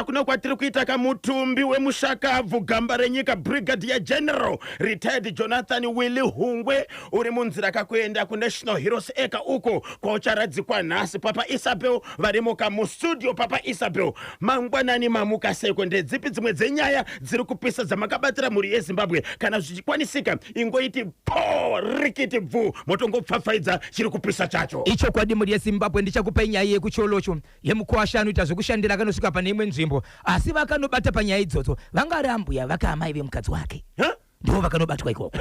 Kuno kwatiri kuita kamutumbi wemushakabvu, gamba renyika, Brigadier General Retired Jonathan Willy Hungwe, uri munzira kakuenda kuNational Heroes Acre uko kwaucharadzikwa nhasi. Papa Isabel varimo kamustudio. Papa Isabel, mangwanani, mamuka seko? Ndedzipi dzimwe dzenyaya dziri kupisa dzamakabatira mhuri yeZimbabwe? Kana zvichikwanisika, ingoiti po rikiti bvu, motongopfapfaidza chiri kupisa chacho. Ichokwadi, mhuri yeZimbabwe, ndichakupai nyaya yekuCholocho yemukwasha anoita zvekushandira akanosvika pane imwe nzvimbo, asi vakanobata panyaya idzodzo vanga ambuya vakaamai vemukadzi wake. Huh? Ndo vakanobatwa ikoko.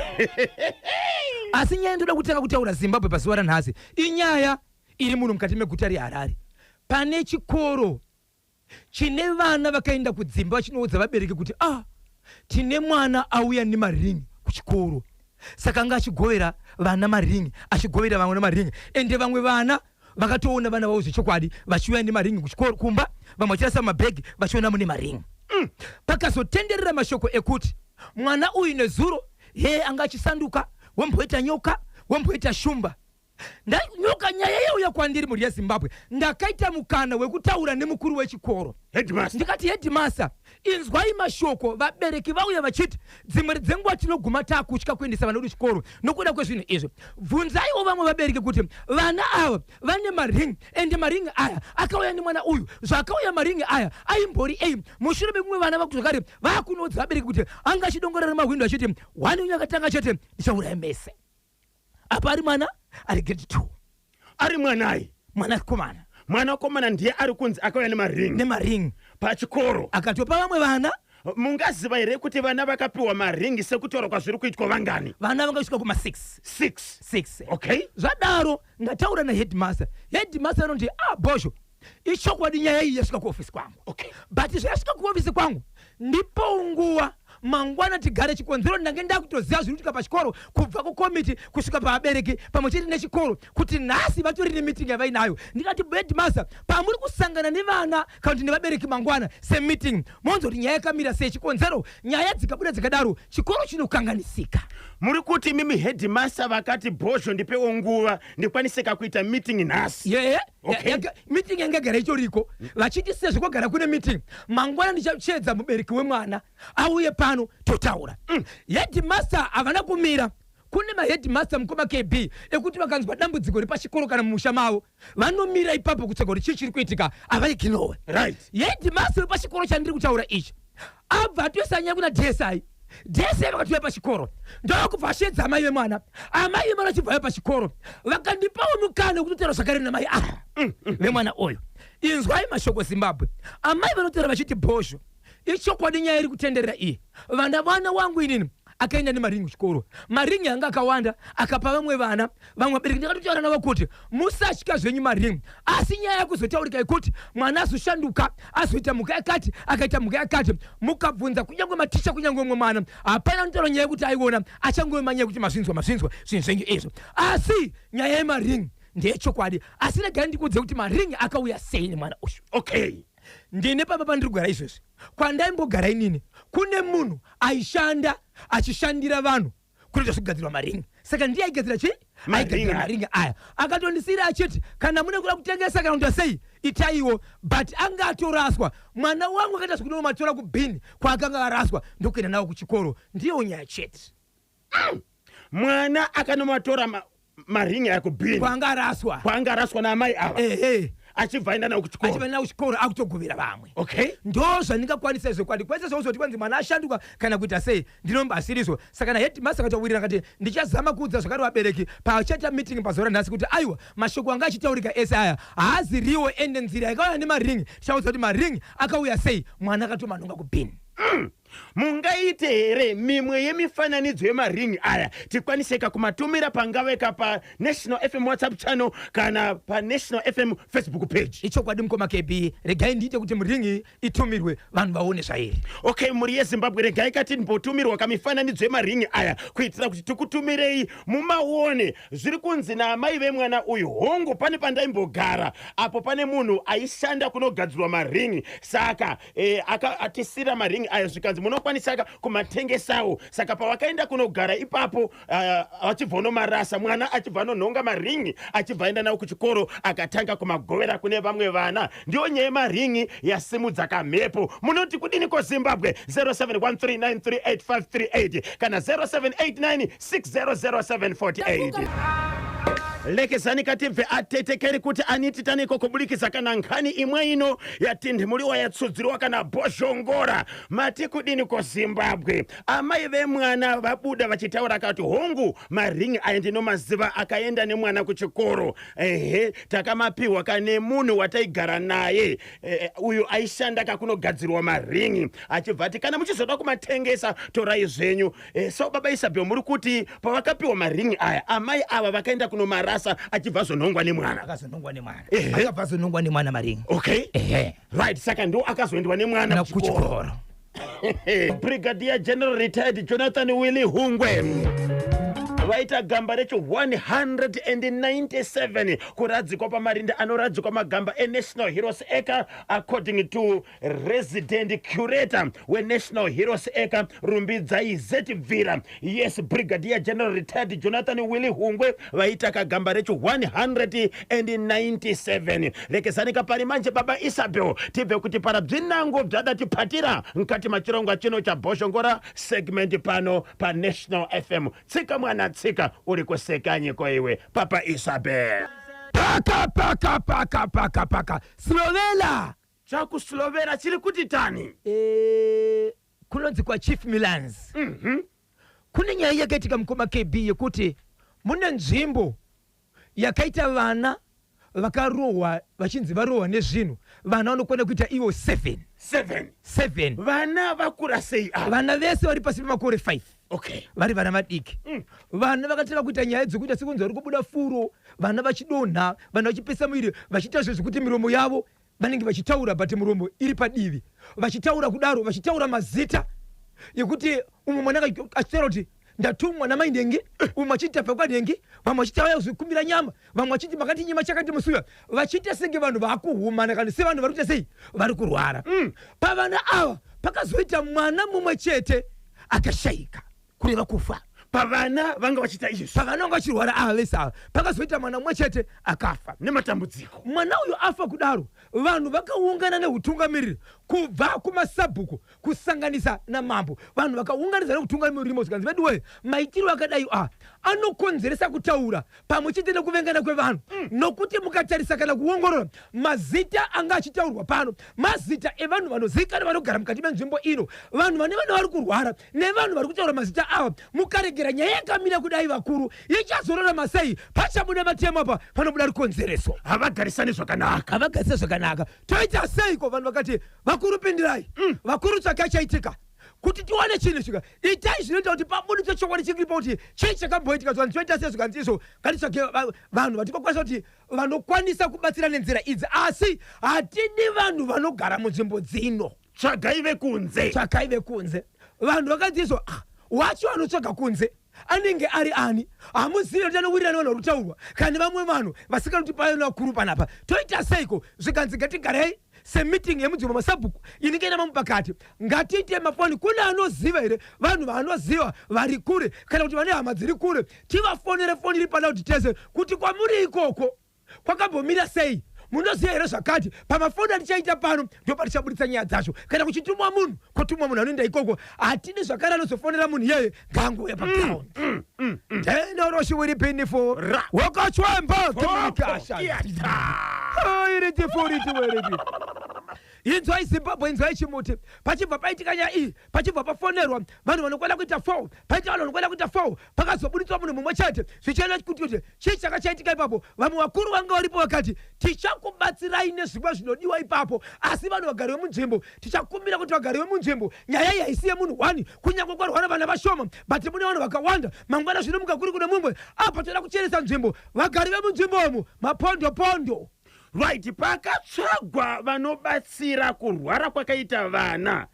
Asi nyaya ndoda kutanga kutaura, Zimbabwe, pazuva ranhasi inyaya iri muno mukati meguta reHarare. Pane chikoro chine vana vakaenda kudzimba vachinoudza vabereki kuti, "Ah, tine mwana auya nemaringi kuchikoro." Saka anga achigovera vana maringi, achigovera vamwe nemaringi, ende vamwe vana vakatoona vana vavo zvechokwadi vachiuya nemaringi kuchikoro kumba, vamwe vachirasa mabhegi vachiona mune maringi. Pakazotenderera mashoko ekuti mwana uyu nezuro ye anga achisanduka, womboita nyoka, womboita shumba. Nyoka nyaya yauya kwandiri, mhuri yeZimbabwe, ndakaita mukana wekutaura nemukuru wechikoro. Headmaster. Ndikati, "Headmaster, inzwai mashoko, vabereki vauya vachiti dzimwe dzenguva tinoguma taakutya kuendesa vana vedu chikoro nokuda kwezvinhu izvi. Bvunzaiwo vamwe vabereki kuti vana ava vane maringi, ende maringi aya akauya nemwana uyu, zvakauya maringi aya aimbori ei?" Mushure mekumwe vana vaku zvakare vakunoudza vabereki kuti anga achidongorera mahwindo achiti, "Wani uyu akatanga chete, ndichauraya mese." Apa ari mwana ari grade 2. Ari mwanai? Mwanakomana. Mwanakomana ndiye ari kunzi akauya nemaringi nemaringi pachikoro. Akatopa vamwe vana. Mungaziva here kuti vana vakapiwa maringi sekutaura kwazviri kuitwa vangani? Vana vangasvika kuma-6. 6? 6. Okay. Zvadaro ndataura naheadmaster. Headmaster anoti, "Ah, Bhozho, ichokwadi, nyaya iyi yasvika kuofisi kwangu, but zvayasvika kuofisi kwangu, ndipo nguva mangwana tigare. Chikonzero, ndange ndakutoziva zviri kuitika pachikoro kubva kukomiti kusvika pavabereki pamwe chete nechikoro, kuti nhasi vatori nemeeting yavainayo." Ndikati, "Headmaster, pamuri kusangana nevana kana kuti nevabereki mangwana semeeting, monzwa kuti nyaya yakamira sei. Chikonzero, nyaya dzikabuda dzakadaro, chikoro chinokanganisika." Muri kuti mimi headmaster vakati, "Bhozho, ndipewo nguva ndikwaniseka kuita meeting nhasi"? Ye. Okay. Meeting yanga itoriko, vachiti sezvo kwagara kune meeting mangwana, ndichachedza mubereki wemwana auye pano totaura. Headmaster havana kumira. Kune maheadmaster, mukoma KB, ekuti vakanzwa dambudziko repachikoro kana mumusha mavo, vanomira ipapo kutsvaga kuti chii chiri kuitika, havaignore. Headmaster wepachikoro chandiri kutaura ichi abva atoisa nyaya kuna DSI. DSI vakatouya pachikoro, ndokubva ashedza amai vemwana. Amai vemwana vachibvauya pachikoro, vakandipawo mukana wekutotaura zvakare namai ava vemwana uyu. Inzwai mashoko, Zimbabwe. Amai vanotaura vachiti, "Bhozho, ichokwadi nyaya iri kutenderera iyi. Vana vana wangu inini akaenda nemaringi kuchikoro, maringi anga akawanda, akapa vamwe vana. Vamwe vabereki ndakatotaura navo kuti musatya zvenyu maringi, asi nyaya yakuzotaurika yekuti mwana azoshanduka, azoita mhuka yakati, akaita mhuka yakati, mukabvunza kunyange maticha, kunyange umwe mwana, hapana anotaura nyaya yekuti aiona. Achangove manyaya yekuti mazvinzwa, mazvinzwa zvinhu zvenyu izvo. Asi nyaya yemaringi ndeyechokwadi. Asi regai ndikuudze kuti maringi akauya sei nemwana uyu. Ndine pamba pandiri kugara izvezvi, kwandaimbogara inini, kune munhu aishanda achishandira vanhu kunoita zvekugadzirwa maringi. Saka ndiye aigadzira chii? Maringi. Aigadzira maringi aya. Akatondisiyira achiti, 'Kana mune kuda kutengesa kana kuita sei, itaiwo.' But anga atoraswa. Mwana wangu akaita zvekunomatora kubhini kwaakanga araswa, ndokuenda nawo kuchikoro. Ndiyo nyaya chete. Mwana akanomatora maringi aya kubhini kwaanga araswa. Kwaanga araswa naamai ava. Ehe. Achibva aenda nawo kuchikoro. Achibva nawo kuchikoro, akutogovera vamwe. Ndo zvandingakwanisa zvokwadi. Kwese zvauzoti kwanzi mwana ashanduka kana kuita sei, ndinomba asirizvo. Saka naheadmaster akatawirira, akati ndichazama kuudza zvakare vabereki pachaita meeting pazuva ranhasi kuti aiwa, mashoko anga achitaurika ese aya haaziriwo. Ende nzira yakauya nemaringi tichaudza kuti maringi akauya sei, mwana akatomanonga kubhini. Mungaite here mimwe yemifananidzo yemaringi aya tikwaniseka kumatumira pangaveka paNational FM WhatsApp channel kana paNational FM Facebook page? Ichokwadi, mukoma KB, regai ndiite kuti muringi itumirwe, vanhu vaone zvairi. Okay, mhuri yeZimbabwe, regai katimbotumirwa kamifananidzo yemaringi aya kuitira kuti tikutumirei mumaone. Zviri kunzi naamai vemwana uyu, hongu, pane pandaimbogara apo pane munhu aishanda kunogadzirwa maringi, saka atisira maringi aya, zvikanzi munokwanisaka kumatengesawo. Saka pavakaenda kunogara ipapo, vachibva unomarasa, mwana achibva anonhonga maringi, achibva aenda nawo kuchikoro, akatanga kumagovera kune vamwe vana. Ndiyo nyaya yemaringi yasimudza kamhepo. Munoti kudini ko Zimbabwe? 0713938538 kana 0789600748. Lekezani katibve atetekeri kuti anititaniko kubudikidza kana nkhani imwe ino yatindhimuliwa, yatsudziriwa kana bhozhongora. Mati kudini ko Zimbabwe? Amai vemwana vabuda vachitaura kati, hongu, maringi aya ndinomaziva, akaenda nemwana kuchikoro. Ehe, takamapiwa kane munhu wataigara naye, uyu aishanda kakunogadzirwa maringi, achibva ati kana muchizoda kumatengesa torai zvenyu. So baba Isabel, muri kuti pavakapiwa maringi aya, amai ava vakaenda kunomarasa, achibva azonhongwa nemwana? Akazonhongwa nemwana. Ehe. Akabva azonhongwa nemwana maringi. Ehe. Right, saka ndo akazoendwa nemwana Na kuchikoro. Kuchikoro. Brigadier General retired Jonathan Willy Hungwe vaita gamba rechi 197 kuradzikwa pamarinda anoradzikwa magamba eNational Heroes Acre. According to resident curator weNational Heroes Acre, Rumbidzai Zetibvira, yes, Brigadier General retired Jonathan Willy Hungwe vaita kagamba rechi 197. Lekezanika pari manje, baba Isabel, tibve kuti para bzinango bzadatipatira mukati machirongwa chino chaBhoshongora segment pano paNational FM. Tsika mwana tsika, uri kusekanyiko iwe, papa Isabel? Paka paka paka paka paka Slovela. Chakuslovera chiri kuti tani? Kunonzi kwaChief Milans. Kune nyaya yakaitika, mukoma KB, yekuti mune nzvimbo yakaita vana vakarohwa, vachinzi varohwa nezvinhu. Vana vanokwana kuita ivo 7. 7? 7. Vana vakura sei ava? Vana vese vari pasi pemakore 5. Vari vana vadiki. Vana vakatanga kuita nyaya dzekuita sekunzi vari kubuda furo, vana vachidonha, vana vachipesa muviri, vachiita zve zvekuti miromo yavo vanenge vachitaura, but miromo iri padivi, vachitaura kudaro, vachitaura mazita yekuti umwe mwana achitaura kuti ndatumwa namai ndengi, umwe achiti tabva kwandengi, vamwe vachiti auya kuzvikumbira nyama, vamwe vachiti makatinyima chakati musuya, vachiita senge vanhu vaakuhumana kana sevanhu vari kuita sei, vari kurwara. Pavana ava pakazoita mwana mumwe chete akashayika, kureva kufa. Pavana vanga vachiita izvi? Pavana vanga vachirwara ava vese ava, pakazoita mwana mumwe chete akafa. Nematambudziko. Mwana uyu afa kudaro, vanhu vakaungana neutungamiriri kubva kumasabhuku kusanganisa namambo. Vanhu vakaunganidza neutungamiriri zvikanzi, veduwe, maitiro akadai a anokonzeresa kutaura pamwe chete nekuvengana kwevanhu, nokuti mukatarisa kana kuongorora mazita anga achitaurwa pano, mazita evanhu vanozivikanwa vanogara mukati menzvimbo ino, vanhu vane vana vari kurwara nevanhu vari kutaura mazita ava. Mukaregera nyaya yakamira kudai, vakuru, ichazorarama sei? Pachabuda matemo apa, panobuda rukonzereso. Havagarisani zvakanaka. Havagarisa zvakanaka, toita seiko? Vanhu vakati, vakuru pindirai, vakuru tsvakai chaitika kuti tiwane chinhu svika. Itai zvinoita kuti pabudise chokwadi chiripo kuti chii chakamboitika. Zvanzi toita sei? Zvikanzi izvo ngatitsvage vanhu vatikokwanisa kuti vanokwanisa kubatsira nenzira idzi, asi hatidi vanhu vanogara munzvimbo dzino. Tsvagai vekunze. Tsvakai vekunze. Vanhu vakanzi izvo, ah, wacho anotsvaga kunze anenge ari ani? Hamuzivi kuti anowirirana vanhu vari kutaurwa kana vamwe vanhu vasinganoti payo vakuru panapa. Toita seiko? Zvikanzi ngatigarei semeeting yemudzimba masabhuku inenge ina mamwe pakati, ngatiite mafoni kune anoziva here, vanhu vaanoziva vari kure kana kuti vane hama dziri kure, tivafonere foni iri pana kuti tese kuti kwamuri ikoko kwakambomira sei, munoziva here zvakati? Pamafoni atichaita pano ndo patichabudisa nyaya dzacho. Kana kuchitumwa munhu, kotumwa munhu anoenda ikoko. Hatidi zvakare anozofonera munhu iyeye, ngaangouya paground. Tenoroshiwiripinifo Ra. wakachwemba kemunikasha. Iriti-furiti-weriti. Inzwai Zimbabwe, inzwai chimuti. Pachibva paitika nyaya iyi, pachibva pafonerwa vanhu vanokwana kuita 4, paita vanhu vanokwana kuita 4, pakazobuditswa munhu mumwe chete zvichienda kuti chii chakachaitika ipapo. Vamwe vakuru vanga varipo vakati, tichakubatsirai nezvimwe zvinodiwa ipapo, asi vanhu vagari vemunzvimbo, tichakumbira kuti vagari vemunzvimbo, nyaya iyi haisi yemunhu 1. Kunyange kwarwara vana vashoma, but mune vanhu vakawanda. Mangwana zvinomuka kuri kune mumwe. Apa toda kucheresa nzvimbo, vagari vemunzvimbomo, mapondo pondo. Right, pakatsvagwa vanobatsira kurwara kwakaita vana,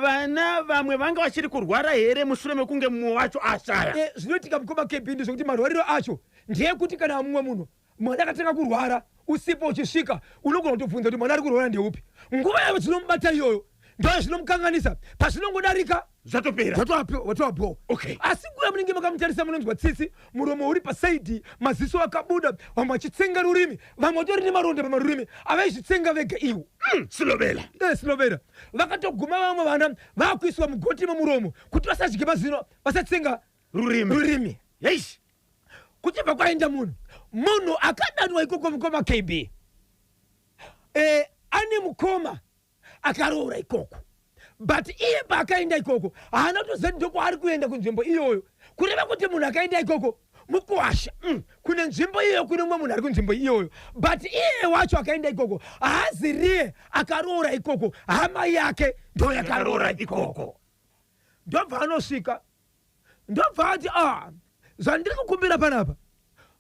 vana vamwe vanga vachiri kurwara here mushure mekunge mumwe wacho ashaya? Zvinoitika, mukoma kebhindi, zvokuti marwariro acho ndeyekuti kana mumwe munhu, mwana akatanga kurwara usipo uchisvika, unogona kutobvunza kuti mwana ari kurwara ndeupi. Nguva yavo dzinomubata iyoyo. Ndo zvinomukanganisa. Pazvinongodarika zvatopera, zvatova. Asi nguva munenge makamutarisa munonzwa tsitsi, muromo uri pasaidi, maziso akabuda, vamwe vachitsenga rurimi, vamwe vatori nemaronda pamarurimi avaizvitsenga vega ivo. Silovela. Silovela. Vakatoguma vamwe vana vakuiswa mugoti memuromo kuti vasadye mazino, vasatsenga rurimi. Rurimi. Eish. Kuchibva kwaenda munhu akadanwa ikoko, mukoma KB, ane mukoma akaroora ikoko, but iye paakaenda ikoko haana kutoziva kuti ndokwaari kuenda kunzvimbo iyoyo. Kureva kuti munhu akaenda ikoko mukuwasha kune nzvimbo iyoyo, kune mumwe munhu ari kunzvimbo iyoyo, but iye wacho akaenda ikoko haazi riye akaroora ikoko, hama yake ndo yakaroora ikoko. Ndobva anosvika, ndobva ati, "A, zvandiri kukumbira panapa,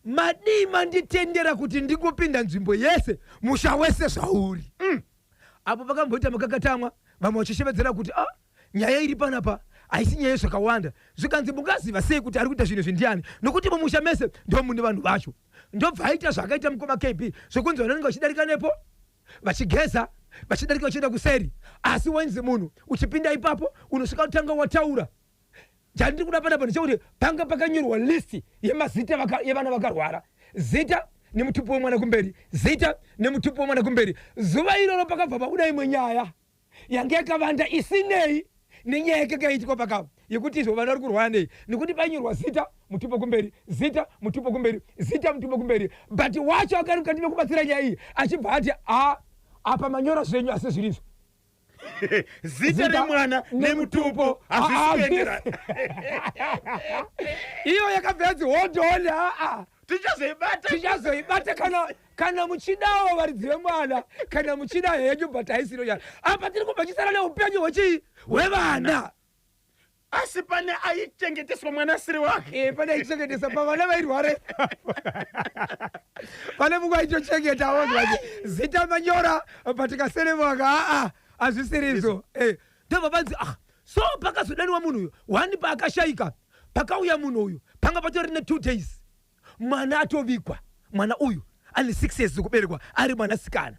madii manditendera kuti ndingopinda nzvimbo yese, musha wese zvauri?" Apo pakamboita makakatamwa, vamwe vachishevedzera kuti, "A, nyaya iri panapa haisi nyaya yezvakawanda." Zvikanzi, "Mungaziva sei kuti ari kuita zvinhu izvi ndiani, nokuti mumusha mese ndo mune vanhu vacho?" Ndobva aita zvaakaita, mukoma KB, zvokunzi vanhu vanenge vachidarika nepo vachigeza, vachidarika vachienda kuseri, asi wenzi munhu uchipinda ipapo unosvika kutanga wataura. Chandiri kuda panapa ndechekuti panga pakanyorwa list yemazita yevana vakarwara, zita nemutupo wemwana kumberi, zita nemutupo wemwana kumberi. Zuva iroro pakabva pabuda imwe nyaya yange yakavanda, isinei nenyaya yakakaitikwa pakava yekuti izvo vana vari kurwara nei, nekuti painyorwa zita, mutupo kumberi, zita, mutupo kumberi, zita, mutupo kumberi. But wacho akari mukati mekubatsira nyaya iyi achibva ati, "A, apa manyora zvenyu, asi zvirizvo." Zita remwana nemutupo hazvisi kuendera. Iyo yakabva yanzi, "Hold on, aa." Tichazoibata. Tichazoibata kana muchidawo varidzi vemwana, kana muchida henyu, but haisiro ya apa. Tiri kubva chisara neupenyu hwechii, hwevana. Asi pane aichengeteswa mwana asiri wake. Pane aichengetesa pavana vairwara, pane mumwe aitochengeta. Onzwa zita manyora, patikaseremaka, aa, hazvisirizvo. Ndobva panzi, ah, so pakazodaniwa munhu uyu one paakashayika, pakauya munhu uyu panga patori ne2 days mwana atovigwa. Mwana uyu ane 6 years kuberekwa, ari mwanasikana.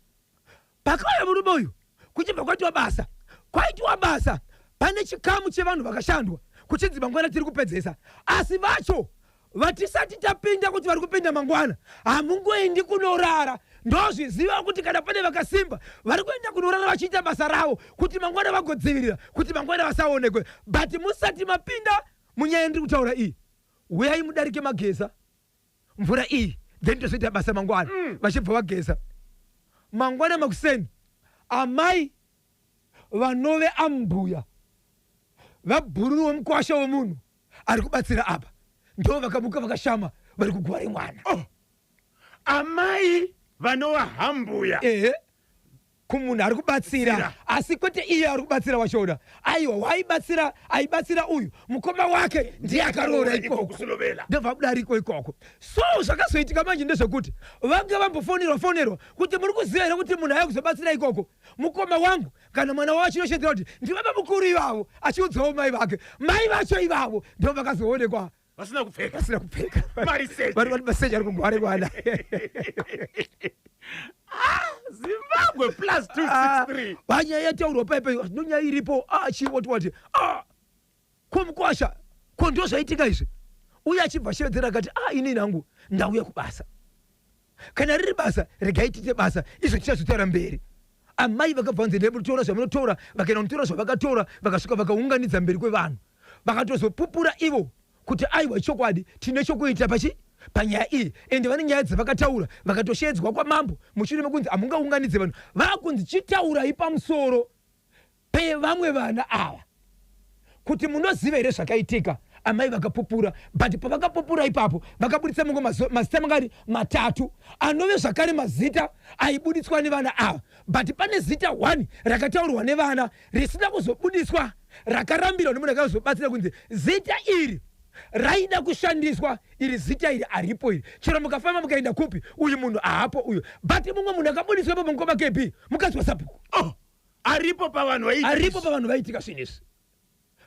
Pakauya murume uyu, kuchibva kwaitiwa basa, kwaitiwa basa, pane chikamu chevanhu vakashandwa kuchinzi mangwana tiri kupedzesa, asi vacho vatisati tapinda kuti vari kupinda mangwana, hamungoendi kunorara. Ndozviziva kuti kana pane vakasimba vari kuenda kunorara vachiita basa ravo kuti mangwana vagodzivirira kuti mangwana vasaonekwe. But musati mapinda munyaya ndiri kutaura iyi, uyai mudarike mageza mvura iyi, then tozoita basa mangwana. Vachibva vageza mangwana makuseni, amai vanove ambuya vabhururu wemukwasha wemunhu ari kubatsira apa ndo vakamuka vakashama vari kuguva remwana. Oh. Amai vanova hambuya. Ehe, kumunhu ari kubatsira. Tsira. Asi kwete iye ari kubatsira wachona, aiwa, waibatsira, aibatsira uyu mukoma wake ndiye akaroora ikoko. Kusilovela. Ndobva abuda ikoko. So zvakazoitika manje ndezvekuti vanga vambofonerwa fonerwa kuti, "Muri kuziva here kuti munhu aya kuzobatsira ikoko mukoma wangu?" Kana mwana wavo achinoshedzera kuti ndibaba mukuru ivavo, achiudzawo mai vake, mai vacho ivavo ndo vakazoonekwa vasina kupfeka. Vasina kupfeka. Mariseche. Vari maseche ari kugware mwana. Zimbabwe +263. Panyaya yataurwa paipai, nonyaya iripo, chiwoti wati, ko mukwasha, ko ndo zvaitika izvi? Uye achibva ashevedzera akati, "A, inini hangu ndauya kubasa. Kana riri basa, regai tiite basa, izvo tichazotaura mberi." Amai vakabva vanzi, "Ndinotora zvamunotora." Vakaenda kunotora zvavakatora, vakasvika vakaunganidza mberi kwevanhu, vakatozopupura ivo kuti, "Aiwa, chokwadi tine chokuita pachi panyaya iyi." Ende vane nyaya dzavakataura, vakatoshedzwa kwamambo mushure mekunzi hamungaunganidze vanhu, vakunzi, "Chitaurai pamusoro pevamwe vana ava kuti munoziva here zvakaitika." Amai vakapupura, but pavakapupura ipapo vakabuditsa mamwe mazita mangani? Matatu, anove zvakare mazita aibuditswa nevana ava. But pane zita 1 rakataurwa nevana risina kuzobudiswa, rakarambirwa nemunhu akazobatsira kunzi zita iri raida kushandiswa, iri zita iri haripo iri, chero mukafamba mukaenda kupi, uyu munhu haapo uyu. But mumwe munhu akabudiswa ipapo, mukoma KB, mukadzi wasabhuku. Oh, aripo pavanhu vaiita aripo izvi. Pavanhu vaitika zvinhu izvi,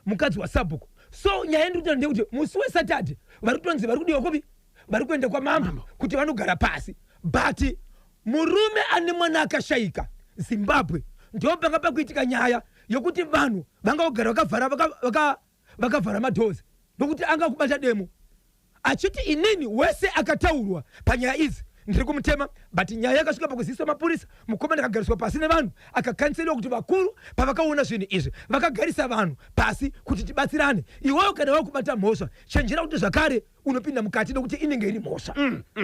mukadzi wasabhuku. So nyaya yandiri kutaura ndeyekuti musi weSaturday vari kutonzi vari kudiwa kupi? Vari kuenda kwamambo kuti vanogara pasi, but murume ane mwana akashayika, Zimbabwe, ndo panga pakuitika nyaya. Yokuti vanhu vanga vagara vakavhara vakavhara madoors, nokuti anga kubata demo, achiti inini wese akataurwa panyaya idzi ndiri kumutema. But nyaya yakasvika pakuziviswa mapurisa. Mukomana akagariswa pasi nevanhu, akakanseliwa kuti vakuru pavakaona zvinhu izvi vakagarisa vanhu pasi kuti tibatsirane. Iwewo kana wakubata mhosva, chenjera kuti zvakare unopinda mukati, nokuti inenge iri mhosva.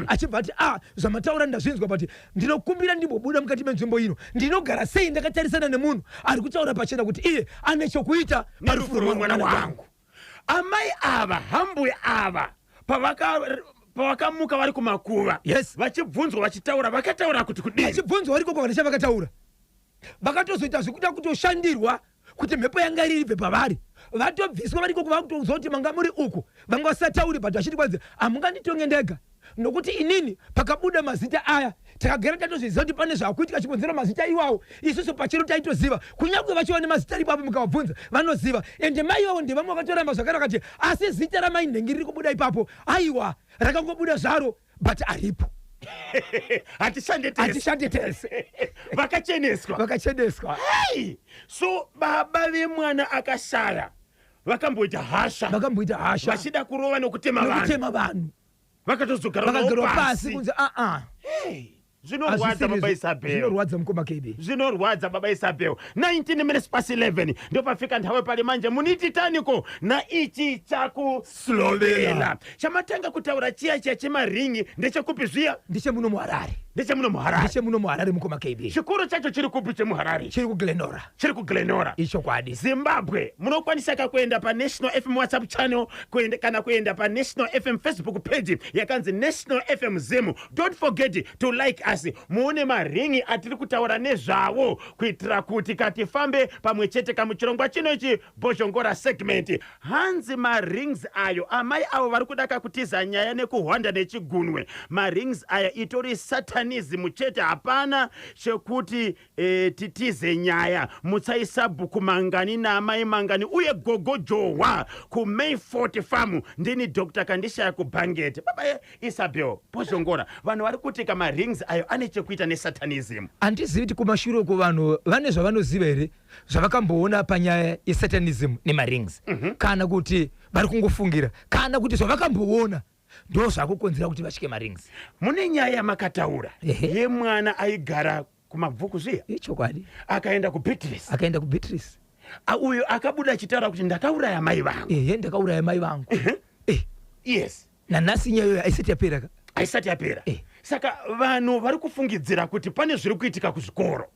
Achibva ati, "A, zvamataura ndazvinzwa, but ndinokumbira ndimbobuda mukati menzvimbo ino. Ndinogara sei ndakatarisana nemunhu ari kutaura pachena kuti iye ane chokuita nerufu rwemwana wangu?" Amai ava, hambwe ava, pavakamuka vari kumakuva, vachibvunzwa, vachitaura, vakataura kuti kudini? Vachibvunzwa vari koko, vana chavakataura. Vakatozoita zvekuda kutoshandirwa kuti mhepo yanga iri ibve pavari. Vatobviswa vari koko, vakutouzwa kuti manga muri uku. Vanga vasatauri, but vachiti kwanzi, "Hamunganditonge ndega, nokuti inini pakabuda mazita aya takagara tatozviziva kuti pane zvaakuitika. Chikonzero mazita iwawo isusu pachero taitoziva." Kunyange vachiva nemazita ipapo, mukavabvunza vanoziva. Ende mai ivavo ndevamwe vakatoramba zvakare, vakati, "Asi zita ramai nhengi riri kubuda ipapo, aiwa, rakangobuda zvaro, but aripo." Hatishande tese. Hatishande tese. Vakacheneswa. Vakacheneswa. Hey! So baba vemwana akashaya vakamboita hasha. Vakamboita hasha. Vachida kurova nokutema vanhu. Nokutema vanhu. Vakatozogara Vakagarwa pasi kunzi, "Aa." Hey, zvinorwadza, baba Isabel. Zvinorwadza, mukoma KB. Zvinorwadza, baba Isabel. 19 minutes past 11 ndopafika nthawe pali manje. Muniti taniko na ichi chakuslovela chamatanga kutaura chiya chiya chemaringi, ndechekupi zviya? Ndechemuno muHarare. Ndechemuno muHarare. Ndechemuno muHarare, mukoma KB. Chikoro chacho chiri kupi chemuHarare? Chiri kuGlenora. Chiri kuGlenora. Ichokwadi. Zimbabwe, munokwanisa ka kuenda paNational FM WhatsApp channel, kuenda, kana kuenda paNational FM Facebook page yakanzi National FM Zim. Don't forget to like us, muone maringi atiri kutaura nezvawo, kuitira kuti katifambe pamwe chete kamuchirongwa chino ichi, Bhozhongora segment. Hanzi marings ayo, amai avo vari kuda kakutiza nyaya nekuhwanda nechigunwe. Marings aya itori satanism chete, hapana chekuti titize nyaya. Mutsai sabhuku Mangani naamai Mangani uye gogo Johwa kuMay 40 Farm. Ndini Dr Kandishaya kuBhangeti. Baba Isabel, Bhozhongora, vanhu vari kuti kamarings ayo ane chekuita nesatanism. Handizivi kuti kumashure uko vanhu vane zvavanoziva here, zvavakamboona panyaya yesatanism nemarings, kana kuti vari kungofungira, kana kuti zvavakamboona ndo zvakukonzera kuti vatye marings. Mune nyaya yamakataura yemwana aigara kuMabvuku zviya. Ichokwadi. Akaenda kuBeatrice. Akaenda kuBeatrice. Uyo akabuda achitaura kuti, "Ndakauraya mai vangu." Ehe, "Ndakauraya mai vangu." Nanhasi nyaya iyoyo haisati yapera ka. Haisati yapera. Saka vanhu vari kufungidzira kuti pane zviri kuitika kuzvikoro.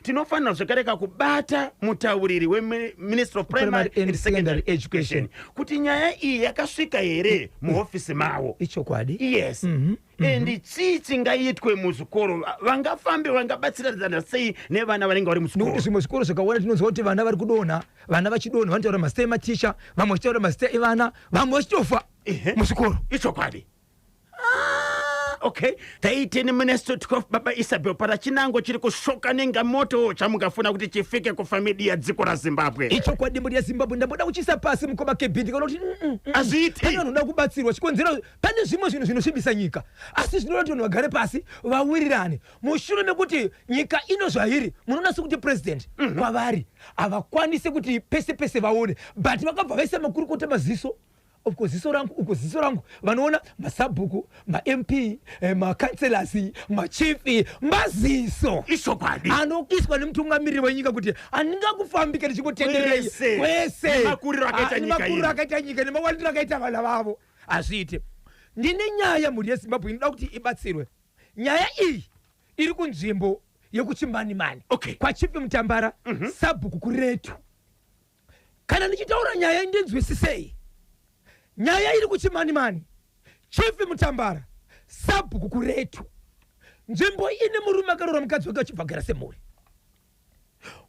Tinofanira zvakareka kubata mutauriri weMinistry of Primary and Secondary Education kuti nyaya iyi yakasvika here muhofisi mavo. Ichokwadi. Yes. And chii chingaitwe muzvikoro? Vangafambe, vangabatsirana sei nevana vanenge vari Nokuti muzvikoro? Zvimwe zvikoro zvakawanda tinonzwa kuti vana vari kudonha. Vana vachidonha vanotaura mazita ematicha, vamwe vachitaura mazita evana, vamwe vachitofa muzvikoro. Ichokwadi. Ah, okay, 13 minutes to 12. Baba Isabel, para chinango chiri kushoka nenga moto chamungafuna kuti chifike kufamidia dziko raZimbabwe. Ichokwadi, mhuri yeZimbabwe, ndamboda kuchisa pasi, mukoma KB, ndikaona kuti Hazviiti. Pane vanhu vanoda kubatsirwa. Chikonzero, pane zvimwe zvinhu zvinosvibisa nyika, asi zvinoda kuti vanhu vagare pasi vawirirane. Mushure mekuti nyika ino zvairi, munoona sekuti president kwavari havakwanisi kuti pese pese vaone, but vakabva vaisa makurukota, maziso uko, ziso rangu uko, ziso rangu. Vanoona masabhuku, maMP, macouncillors, machief, maziso anoiswa nemutungamiriri wenyika kuti handingakufambike ndichikutenderei Kwese. kwese. Nemakuriro akaita Ah, nyika nemakuriro ino. akaita nyika, nemawandiro akaita vana vavo, hazviite. Ndine nyaya, mhuri yeZimbabwe, inoda kuti ibatsirwe. Nyaya iyi iri kunzvimbo yekuChimanimani, kwaChief Mutambara, sabhuku kuretu. Kana ndichitaura nyaya, ndinzwisisei. Nyaya iri kuChimanimani, Chief Mutambara, sabhuku kuretu. Nzvimbo ine murume akaroora mukadzi wake, achibva agara semhuri.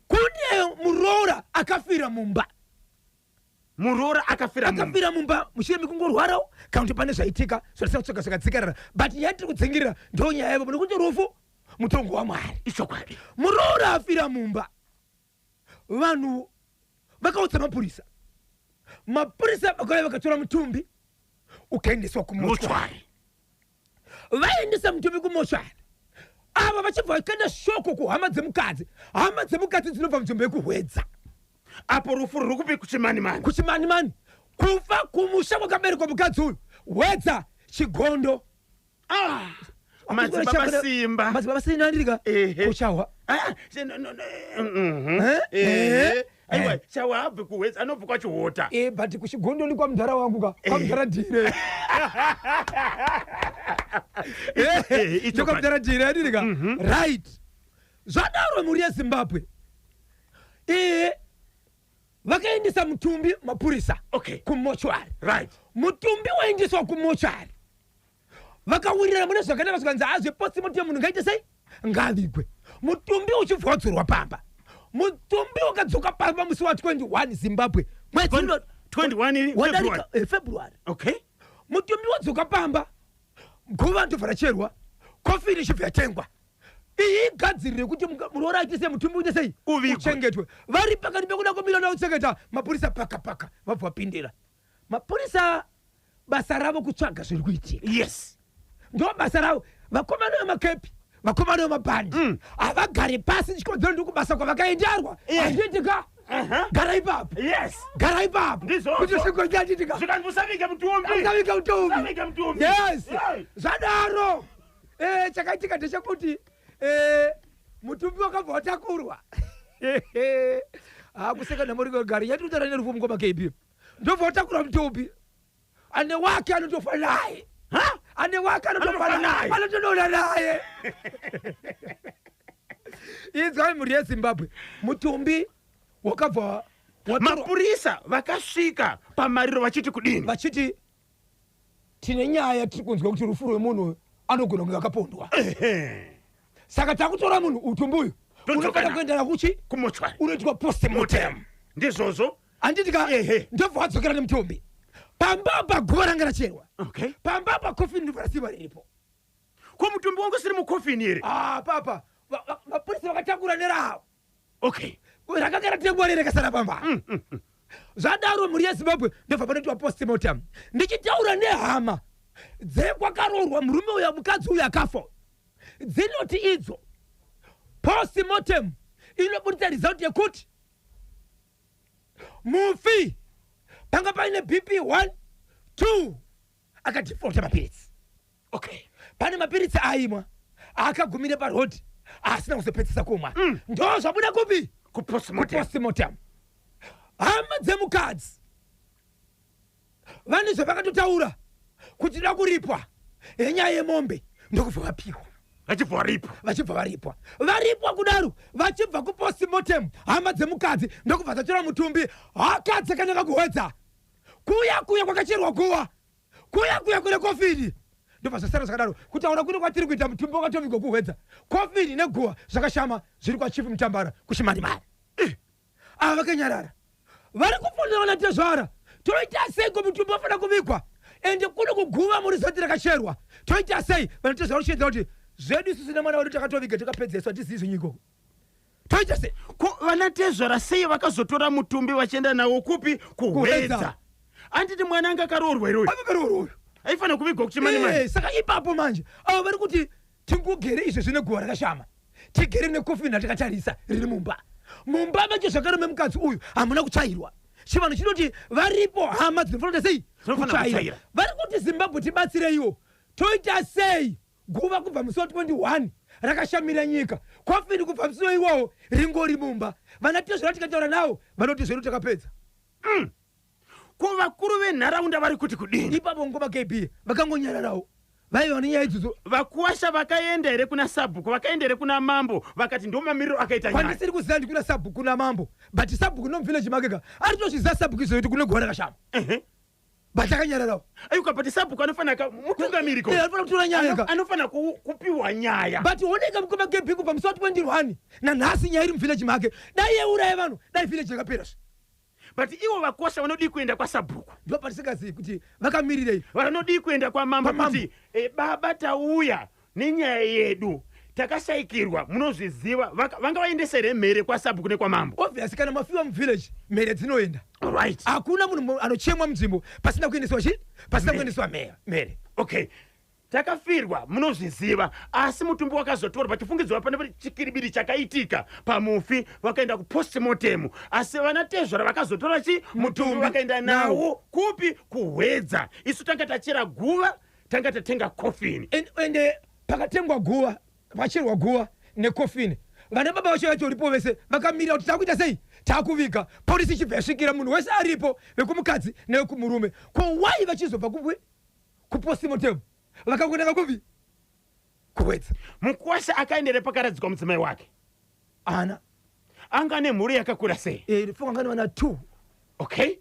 Kune muroora akafira mumba. Muroora akafira mumba. Akafira mumba mushure mekungorwarawo, kana kuti pane zvaitika zvatisina kutsvaka zvakadzikarara. But nyaya tiri kudzingirira ndo nyaya yavo, nekuti rufu mutongo waMwari. Muroora afira mumba, vanhu vakaudza mapurisa. Mapurisa vakauya vakatora mutumbi ukaendeswa kumochwari. Mochwari. Vaendesa mutumbi kumochwari, ava vachibva vakanda shoko kuhama dzemukadzi. Hama dzemukadzi dzinobva munzvimbo yekuHwedza. Apo rufu ruri kupi? Kuchimanimani. Kuchimanimani. Kufa kumusha kwakaberekwa mukadzi uyu, Wedza, Chigondo. Ah, Madzibaba Simba. Madzibaba Simba, andirika. Ehe. Kuchahwa. Ah, no, Eh? Ehe. Eh? Aiwa, Chawa abve kuWedza, anobva kwaChihota. E, but kuChigondo ndi kwamudhara wangu ka, kwamudhara Dhire. Ichokwadi. Ndokwamudhara Dhire, andirika. Right, zvadaro, mhuri yeZimbabwe, iye vakaendesa mutumbi mapurisa kumochwari. Mutumbi waendeswa kumochari, vakawirirana mune zvakanaka, zvikanzi hazvepostmortem, munhu ngaite sei? Ngavigwe. Mutumbi uchibva wadzorwa pamba. Mutumbi wakadzoka pamba musi wa21, Zimbabwe, mwedzi 21 iri wadarika. February. February. Mutumbi wadzoka pamba, guva ndobva racherwa, kofini ichibva yatengwa. Iyi igadzirire kuti muroora aite sei? Mutumbi uite sei? Uvigwe. Uchengetwe. Vari pakati pekuda kumira nauchengeta, mapurisa paka paka vabva vapindira. Mapurisa basa ravo kutsvaga zviri kuitika. Ndo basa ravo. Vakomana vemakepi, vakomana vemabhandi havagari pasi. Chikonzero ndikubasa kwavakaendarwa. Handitika? Gara ipapo. Gara ipapo. Ndizvozvo. Kuti svikonzi, handitika? Zvikanzi usavige mutumbi. Usavige mutumbi. Usavige mutumbi. Yes. Yeah. Zvadaro, chakaitika ndechekuti mutumbi wakabva watakurwa. Kuseka namorigari yatinotaura nerufu, mukoma KB. Ndobva watakurwa mutumbi, ane wake anotofa naye. Ha? Ane wake anotofa Anotofa naye, naye. anotodona naye. Inzwai, mhuri yeZimbabwe, mutumbi wakabva watorwa. Mapurisa vakasvika pamariro vachiti kudini? Vachiti tine nyaya, tiri kunzwa kuti rufu rwemunhu anogona kunge akapondwa. Saka takutora munhu, utumbi uyu Todzoka unofanira nawo. kuendera kuchi Kumochwari. unoitwa postmortem. Ndizvozvo. Handiti ka? Ehe. Ndobva wadzokera nemutumbi pamba pa guva ranga racherwa. Pamba pa kofini ndobva rasiwa riripo. Ko mutumbi wangu usiri mukofini here? Ah, papa mapurisa vakatakura neravo. Rakanga ratengwa rerekasara pamba. Zvadaro, mhuri yeZimbabwe, ndobva panoitwa postmortem. Ndichitaura nehama dzekwakaroorwa murume uyu, mukadzi uyu akafa, dzinoti idzo postmortem inobudisa result yekuti mufi panga paine BP 1 2, akadefaulta mapiritsi. Pane mapiritsi aimwa akagumire parodhi, asina kuzopedzisa kumwa. Ndo zvabuda kupi? Kupostmortem. Kupostmortem. Hama dzemukadzi vane zvavakatotaura kuti da kuripwa yenyaya yemombe, ndokubva vapiwa. Vachibva varipo. Vachibva varipwa. Varipwa kudaro, vachibva kupostmortem, hama dzemukadzi ndokubva dzatora mutumbi haka dzakanaka kuHwedza kuya kuya kwakacherwa guva, kuya kuya kune kofini. Ndobva zvasara zvakadaro. Kutaura kune kwatiri kuita, mutumbi wakatovigwa kuHwedza, kofini neguva zvakashama, zviri kwaChief Mutambara kuChimanimani. Ava vakanyarara, vari kufonera vanatezvara, toita sei? Ko mutumbi wafanira kuvigwa, ende kune kuguva murizoti rakacherwa, toita sei? Vanatezvara kuchiedzera kuti zvedu isusu nemwana wedu takatoviga, takapedzeswa, tizivi zvenyiko, toita sei? Ko vanatezvara sei vakazotora mutumbi vachienda nawo kupi? KuHwedza. KuHwedza. Anditi mwana anga akaroorwa iroyo? Avakaroorwa uyu. Aifanira kuvigwa kuChimanimani. Saka ipapo manje avo vari kuti tingogere izvo zvine guva rakashama, tigere nekofini ratakatarisa riri mumba. Mumba macho zvakare memukadzi uyu hamuna kutsvairwa. Chivanhu chinoti varipo hama dzinofanira kuita sei? Dzinofanira kutsvaira. Vari kuti, Zimbabwe tibatsireiwo, toita sei? Guva kubva musi wa21 rakashamira nyika, kofini kubva musi iwowo ringori mumba. Vana tezvara tikataura navo vanoti zvedu takapedza. Ko vakuru venharaunda vari kuti kudini? Ipapo ngoma KB vakangonyararawo, vaiva nenyaya idzodzo. Vakuwasha vakaenda here kuna sabhuku? Vakaenda here kuna mambo vakati ndo mamiriro akaita nyaya? Kwandisiri kuziva ndikuna sabhuku namambo, but sabhuku nomuvillage make ka aritozviziva sabhuku izvo kuti kune guva rakashama. But akanyararawo. Aiwa, but sabhuku anofanira mutungamiri ko. Anofanira kutora nyaya ka. Anofanira kupiwa nyaya. But oneka, mukoma KB, kubva musi wa21 nanhasi nyaya iri muvillage make. Dai yeuraya vanhu, dai village yakapera zve. But ivo vakuwasha vanodii kuenda kwasabhuku? Ndo patisingazivi kuti vakamirirei. Vanodii kuenda kwamambo? Kwamambo. Kuti baba, tauya nenyaya yedu, takashayikirwa, munozviziva. Vanga vaendesa here mhere kwasabhuku nekwamambo? Obvious, kana mafiwa muvillage, mhere dzinoenda. Hakuna munhu anochemwa munzvimbo pasina kuendeswa chi pasina Mhere. kuendeswa mhere. Okay. Takafirwa munozviziva, asi mutumbi wakazotorwa pachifungidzirwa pane chikiribiri chakaitika pamufi, vakaenda kupostmortem, asi vana tezvara vakazotora chi mutumbi vakaenda nawo kupi? Kuhwedza. Isu tanga tachera guva, tanga tatenga kofini. Ende pakatengwa guva, pacherwa guva nekofini, vana baba vacho vatoripo vese vakamirira kuti takuita sei, takuviga. Polisi ichibva yasvikira, munhu wese aripo, vekumukadzi nevekumurume. Ko wai vachizobva kupi? Kupostmortem vakangonanga kupi? Kuhwedza. Mukwasha akaendere pakaradzikwa mudzimai wake? Ana Anga nemhuri yakakura sei? Funga ngani vana 2. Okay,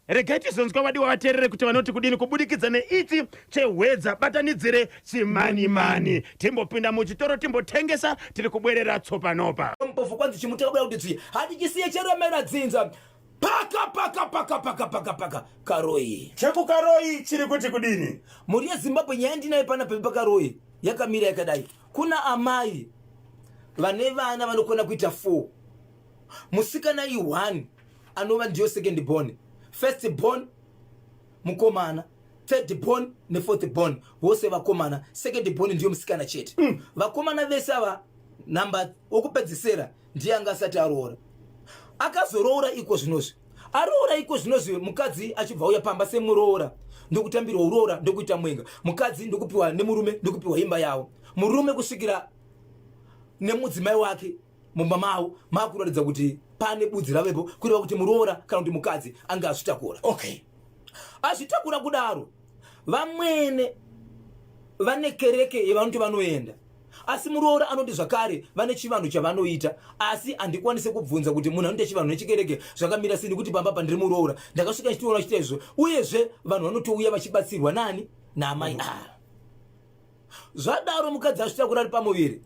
regai tizonzwa vadiwa vateerere kuti vanoti kudini kubudikidza neichi chehwedza. Batanidzire chimanimani, timbopinda muchitoro, timbotengesa, tiri kubwerera tsopanopa. Mpofu kwanzi chimuti kabuda kuti tsvi hatichisiye cheremera dzinza paka paka paka paka paka paka Karoi. Chekukaroi chiri kuti kudini? Mhuri yeZimbabwe, nyaya ndinayo panapa paKaroi yakamira yakadai. Kuna amai vane vana vanokwana kuita 4. Musikana i1 anova ndiyo second born, first born mukomana, third born nefourth born vose vakomana, second born ndiyo musikana chete. Vakomana vese ava, namba wokupedzisera ndiye anga asati aroora. Akazoroora iko zvinozvi, aroora iko zvinozvi. Mukadzi achibva uya pamba semuroora, ndokutambirwa uroora, ndokuita mwenga mukadzi, ndokupiwa nemurume, ndokupiwa imba yavo murume, kusvikira nemudzimai wake mumba mavo. Makuratidza kuti pane budzi ravepo, kureva kuti muroora kana kuti mukadzi anga azvitakura. Azvitakura kudaro, vamwene vane kereke yevanoti vanoenda, asi muroora anoti zvakare vane chivanhu chavanoita. Asi handikwanisi kubvunza kuti munhu anoita chivanhu nechikereke zvakamira sei, nekuti pamba pandiri muroora ndakasvika ndichitoona chiita izvo. Uyezve vanhu vanotouya vachibatsirwa nani? Naamai ava. Zvadaro, mukadzi azvitakura ari pamuviri,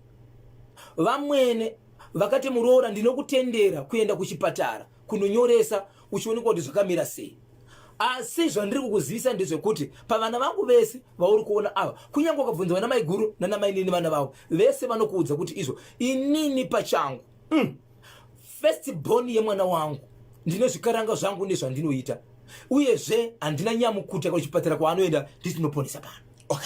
vamwene vakati, "Muroora, ndinokutendera kuenda kuchipatara kunonyoresa uchionekwa kuti zvakamira sei. Asi zvandiri kukuzivisa ndezvekuti pavana vangu vese vauri kuona ava, kunyange ukabvunza vana maiguru nana mainini, vana vavo vese vanokuudza kuti izvo inini pachangu first born yemwana wangu ndine zvikaranga zvangu nezvandinoita, uyezve handina nyamukuta kuchipatara kwaanoenda nditinoponesa pano."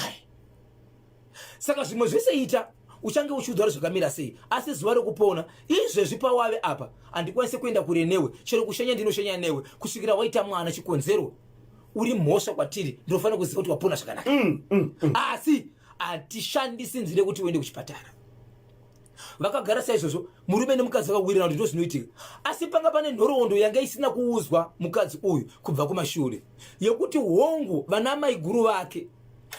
Saka zvimwe zvese ita uchange uchiudzwa kuti zvakamira sei, asi zuva rekupona izvezvi pawave apa handikwanisi kuenda kure newe. Chero kushanya ndinoshanya newe kusvikira waita mwana. Chikonzero uri mhosva kwatiri, ndinofanira kuziva kuti wapona zvakanaka. Asi hatishandisi nzira yekuti uende kuchipatara. Vakagara saizvozvo murume nemukadzi, vakawirirana kuti ndo zvinoitika. Asi panga pane nhoroondo yanga isina kuuzwa mukadzi uyu kubva kumashure, yekuti hongu, vana maiguru vake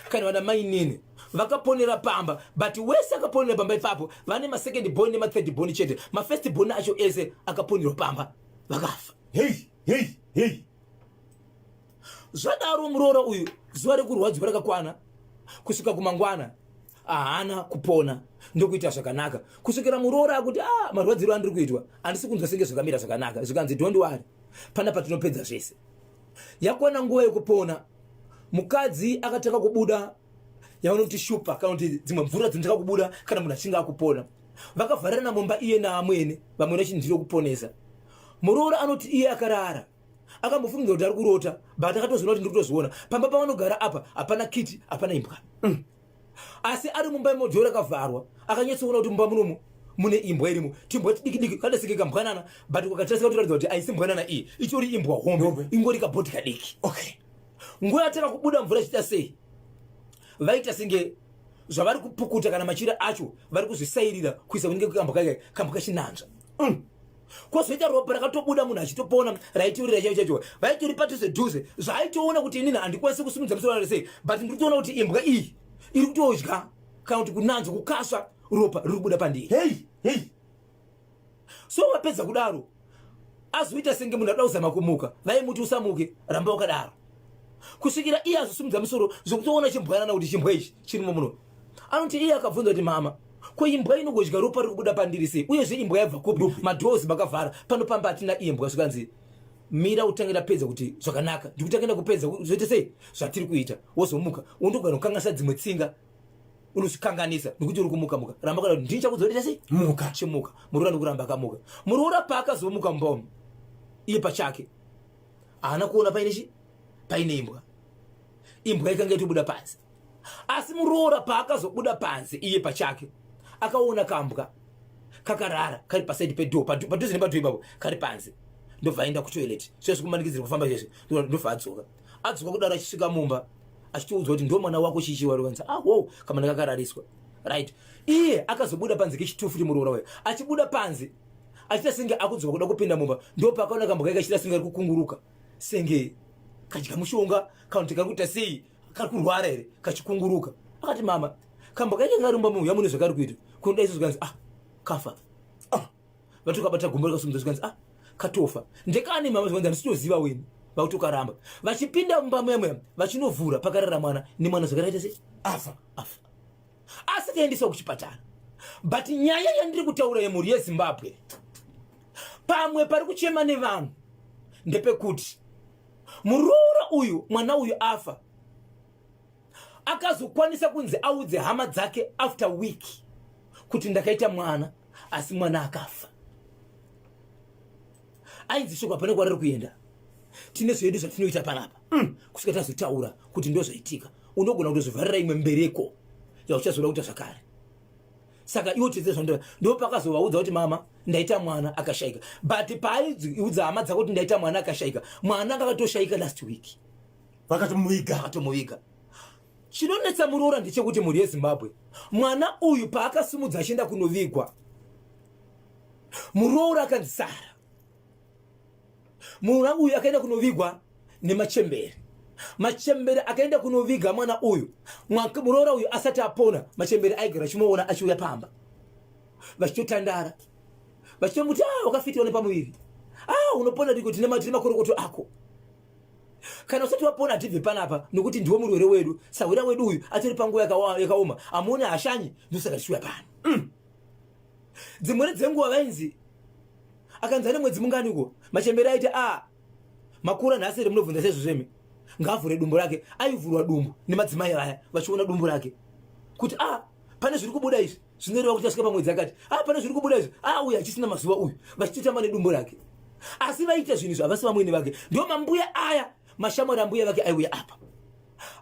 kana vana mainini vakaponera pamba, but wese akaponera pamba ipapo vane masecond born nemathird born chete. Mafirst born acho ese akaponerwa pamba vakafa. Hei hei hei! Zvadaro, muroora uyu zuva rekurwadziwa rakakwana kusvika kumangwana, haana kupona ndokuita zvakanaka, kusvikira muroora akuti, "A, marwadziro andiri kuitwa handisi kunzwa senge zvakamira zvakanaka." Zvikanzi, "Don't worry, pana patinopedza zvese." Yakwana nguva yekupona, mukadzi akatanga kubuda yavanoti shupa, kana kuti dzimwe mvura dzinotanga kubuda kana munhu achinge akupona. Vakavharirana mumba iye naamwene, vamwene vachiti ndiro kuponesa. Muroora anoti iye akarara akambofungidzira kuti ari kurota, but akatozoona kuti ndiri kutozviona. Pamba pavanogara apa hapana kiti, hapana imbwa. Asi ari mumba imojo rakavharwa, akanyatsoona kuti mumba munomu mune imbwa irimo, timbwa tidiki diki kadasike kambwanana, but ukatarisa kutoratidza kuti haisi mbwanana iyi, itori imbwa hombe, ingori kabhoti kadiki. Nguva yatanga kubuda mvura ichiita sei, vaita senge zvavari kupukuta kana machira acho vari kuzvisairira kuisa kunenge kambwa kaka kambwa kachinanzva. Kwozoita ropa rakatobuda munhu achitopona, raitorira chaicho chaicho, vaitori padhuze dhuze. Zvaaitoona kuti inini handikwanisi kusimudza musoro sei, but ndiri kutoona kuti imbwa iyi iri kutodya kana kuti kunanzva, kukasva ropa riri kubuda pandiri. Hei hei! So vapedza kudaro, azoita senge munhu ada kuzama kumuka, vaimuti, "Usamuke, ramba wakadaro," kusvikira iye azosimudza musoro zvokutoona chimbwanana, kuti chimbwa ichi chirimo muno. Anoti iye akabvunza kuti, "Mama, ko imbwa inogodya ropa riri kubuda pandiri sei? Uyezve imbwa yabva kupi? Madoors makavhara, pano pamba hatina imbwa." Zvikanzi, "Mira utange ndapedza kuti zvakanaka, ndikutange ndakupedza zvoite sei zvatiri kuita, wozomuka. Undogona kukanganisa dzimwe tsinga, unozvikanganisa nekuti uri kumuka muka. Ramba kana ndini chakudza kuti sei." Muka. Chimuka. Muroora ndikuramba akamuka. Muroora paakazomuka mumba umu, iye pachake haana kuona paine chi paine imbwa. Imbwa ikanga itobuda panze. Asi muroora paakazobuda panze iye pachake akaona kambwa kakarara kari pasaidi pedoo, padhuze nepadoo ipapo, kari panze. Ndobva aenda kutoilet, zvezvi kumanikidzira kufamba zvezvi. Ndobva adzoka, adzoka kudaro, achisvika mumba achitoudzwa kuti ndo mwana wako chichi warukanzi, ah wow, kamwana kakarariswa, right? Iye akazobuda panze kechitufu futi muroora uyo achibuda panze achiita senge akudzoka kuda kupinda mumba, ndo paakaona kambwa kake kachiita senge ari kukunguruka, senge kadya mushonga kana kuti kari kuita sei, kari kurwara here, kachikunguruka. Akati, "Mama, kambwa kake karumba muuya mune zvakari kuita kunoda izvo." Zvikanzi, "Ah, kafa." Ah, vatokabata gumbo rikasumudza. Zvikanzi, "Ah, katofa." "Ndekani, mama?" Zvikanzi, "Handisitoziva weni." Vakutokaramba. Vachipinda mumba muya muya, vachinovhura pakarara mwana nemwana, zvakaraita sei? Afa. Afa, asi kaendeswa kuchipatara. But nyaya yandiri kutaura yemhuri yeZimbabwe, pamwe pari kuchema nevanhu, ndepekuti muroora uyu, mwana uyu afa, akazokwanisa kunzi audze hama dzake after week kuti ndakaita mwana, asi mwana akafa. Ainzi shoko hapana kwariri kuenda, tine zvedu zvatinoita panapa kusvika tazotaura kuti ndo zvaitika. Unogona kutozvivharira imwe mbereko yauchazoda kuita zvakare. Saka iwo tese zvandora, ndo pakazovaudza kuti, "Mama, ndaita mwana akashayika." But paaiudza hama dzako kuti ndaita mwana akashayika, mwana anga akatoshayika last week. Vakatomuviga. Akatomuviga. Chinonetsa muroora ndechekuti, mhuri yeZimbabwe, mwana uyu paakasimudza achienda kunovigwa, muroora akanzi sara. Mwana uyu akaenda kunovigwa nemachembere. Machembere akaenda kunoviga mwana uyu, muroora uyu asati apona, machembere aigara achimuona achiuya pamba, vachitotandara, vachitomuti, "Ah, wakafitiwa nepamuviri. Ah, unopona diko, tine makorokoto ako. Kana usati wapona hatibve panapa, nokuti ndiwo murwere wedu, sahwira wedu uyu atori panguva yakaoma. Amuone hashanyi, ndosaka tichiuya pano." Dzimweni dzenguva vainzi akanzi ane mwedzi mungani uko, machembere aiti, "A, makura nhasi here? Munobvunza sezvo zvemi, ngaavhure dumbu rake." Aivhurwa dumbu nemadzimai vaya, vachiona dumbu rake kuti, "A, pane zviri kubuda izvi, zvinoreva kuti asvika pamwedzi akati. A, pane zviri kubuda izvi. A, uyu hachisina mazuva uyu." Vachitotamba nedumbu rake, asi vaita zvinhu izvi havasi vamwene vake, ndo mambuya aya, mashamwari ambuya vake aiuya apa.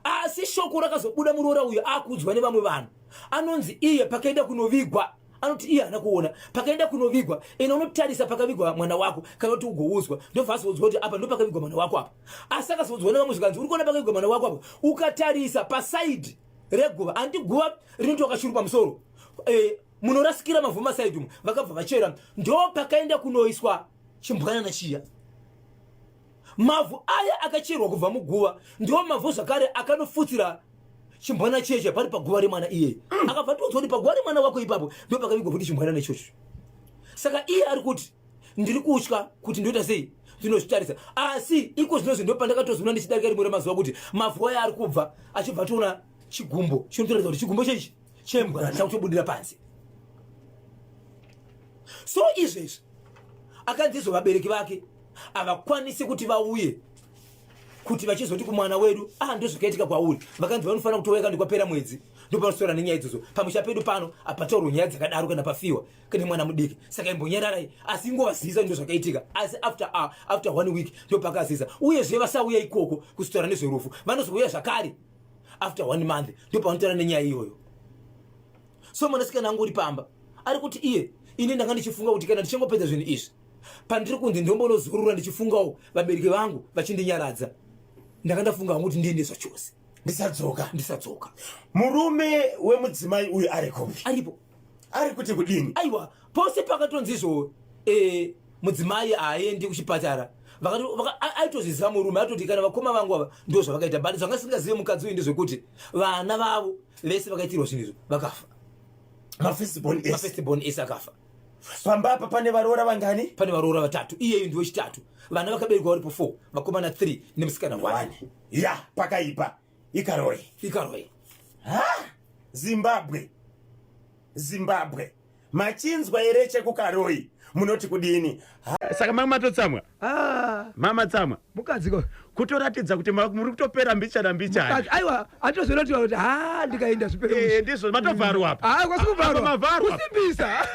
Asi shoko rakazobuda, muroora uyu akuudzwa nevamwe vanhu, anonzi iye pakaenda kunovigwa, anoti iye haana kuona pakaenda kunovigwa. Ena unotarisa pakavigwa mwana wako kana kuti ugoudzwa. Ndobva azoudzwa kuti apa ndo pakavigwa mwana wako apa. Asi akazoudzwa nevamwe, zvikanzi, "Uri kuona pakavigwa mwana wako apa? Ukatarisa pasaidi reguva, handi guva rinoitwa kachuru pamusoro, munorasikira mavhu masaidi umu." Vakabva vachera, ndo pakaenda kunoiswa chimbwanana chiya. Mavhu aya akacherwa kubva muguva ndiwo mavhu zvakare akanofutsira chimbwana cheche pari paguva remwana iyeye. Akabva tiudzwa kuti paguva remwana wako ipapo ndo pakavigwa futi chimbwanana ichocho. Saka iye ari kuti, "Ndiri kutya kuti ndoita sei, ndinozvitarisa." Asi iko zvinozvi ndo pandakatozoona ndichidarika rimwe remazuva kuti mavhu aya ari kubva, achibva toona chigumbo chinotoratidza kuti chigumbo chechi chembwa chakutobudira panze. So izvezvi akanzi izvo vabereki vake havakwanisi kuti vauye kuti vachizoti kumwana wedu, "Ah, ndozvakaitika kwauri." Vakanzi vanofanira kutouya kandi kwapera mwedzi, ndopanosora nenyaya idzodzo. Pamusha pedu pano hapataurwa nyaya dzakadaro kana pafiwa kane mwana mudiki, saka imbonyararai, asi ingovazivisa ndo zvakaitika. Asi after one week ndopakazivisa. Uyezve vasauya ikoko kuzotaura nezverufu, vanozouya zvakare after one month, ndopavanotaura nenyaya iyoyo. So mwanasikana angori pamba, ari kuti iye, "Ini ndanga ndichifunga kuti kana ndichingopedza zvinhu izvi, pandiri kunzi ndombonozorora ndichifungawo vabereki vangu vachindinyaradza, ndanga ndafunga hangu kuti ndiende zvachose." Ndisadzoka. Ndisadzoka. Murume wemudzimai uyu ari kupi? Aripo. Ari kuti kudini? Aiwa, pose pakatonzi izvo mudzimai haaendi kuchipatara, aitozviziva murume, atoti kana vakoma vangu ava ndo zvavakaita. But zvanga singazive mukadzi uyu ndezvekuti vana vavo vese vakaitirwa zvinhu izvo vakafa. Mafirstborn ese. Mafirstborn ese akafa. Pamba apa pane varoora vangani? Pane varoora vatatu, iyeyu ndiwe chitatu. Vana vakaberekwa varipo 4, vakomana 3 nemusikana 1. One ya pakaipa, iKaroi. iKaroi. Ha, Zimbabwe, Zimbabwe, machinzwa here chekuKaroi? Munoti kudini? Saka manga matotsamwa. Ah, Mama tsamwa. Mukadzi ko. Kutoratidza kuti muri kutopera mbichana mbichana. Mukadzi, aiwa, atozoona kuti ha, ndikaenda zvipere mushe. Ndizvo matovharwa apa. Ah, kwasi kuvharwa. Apa mavharwa. Kusimbisa.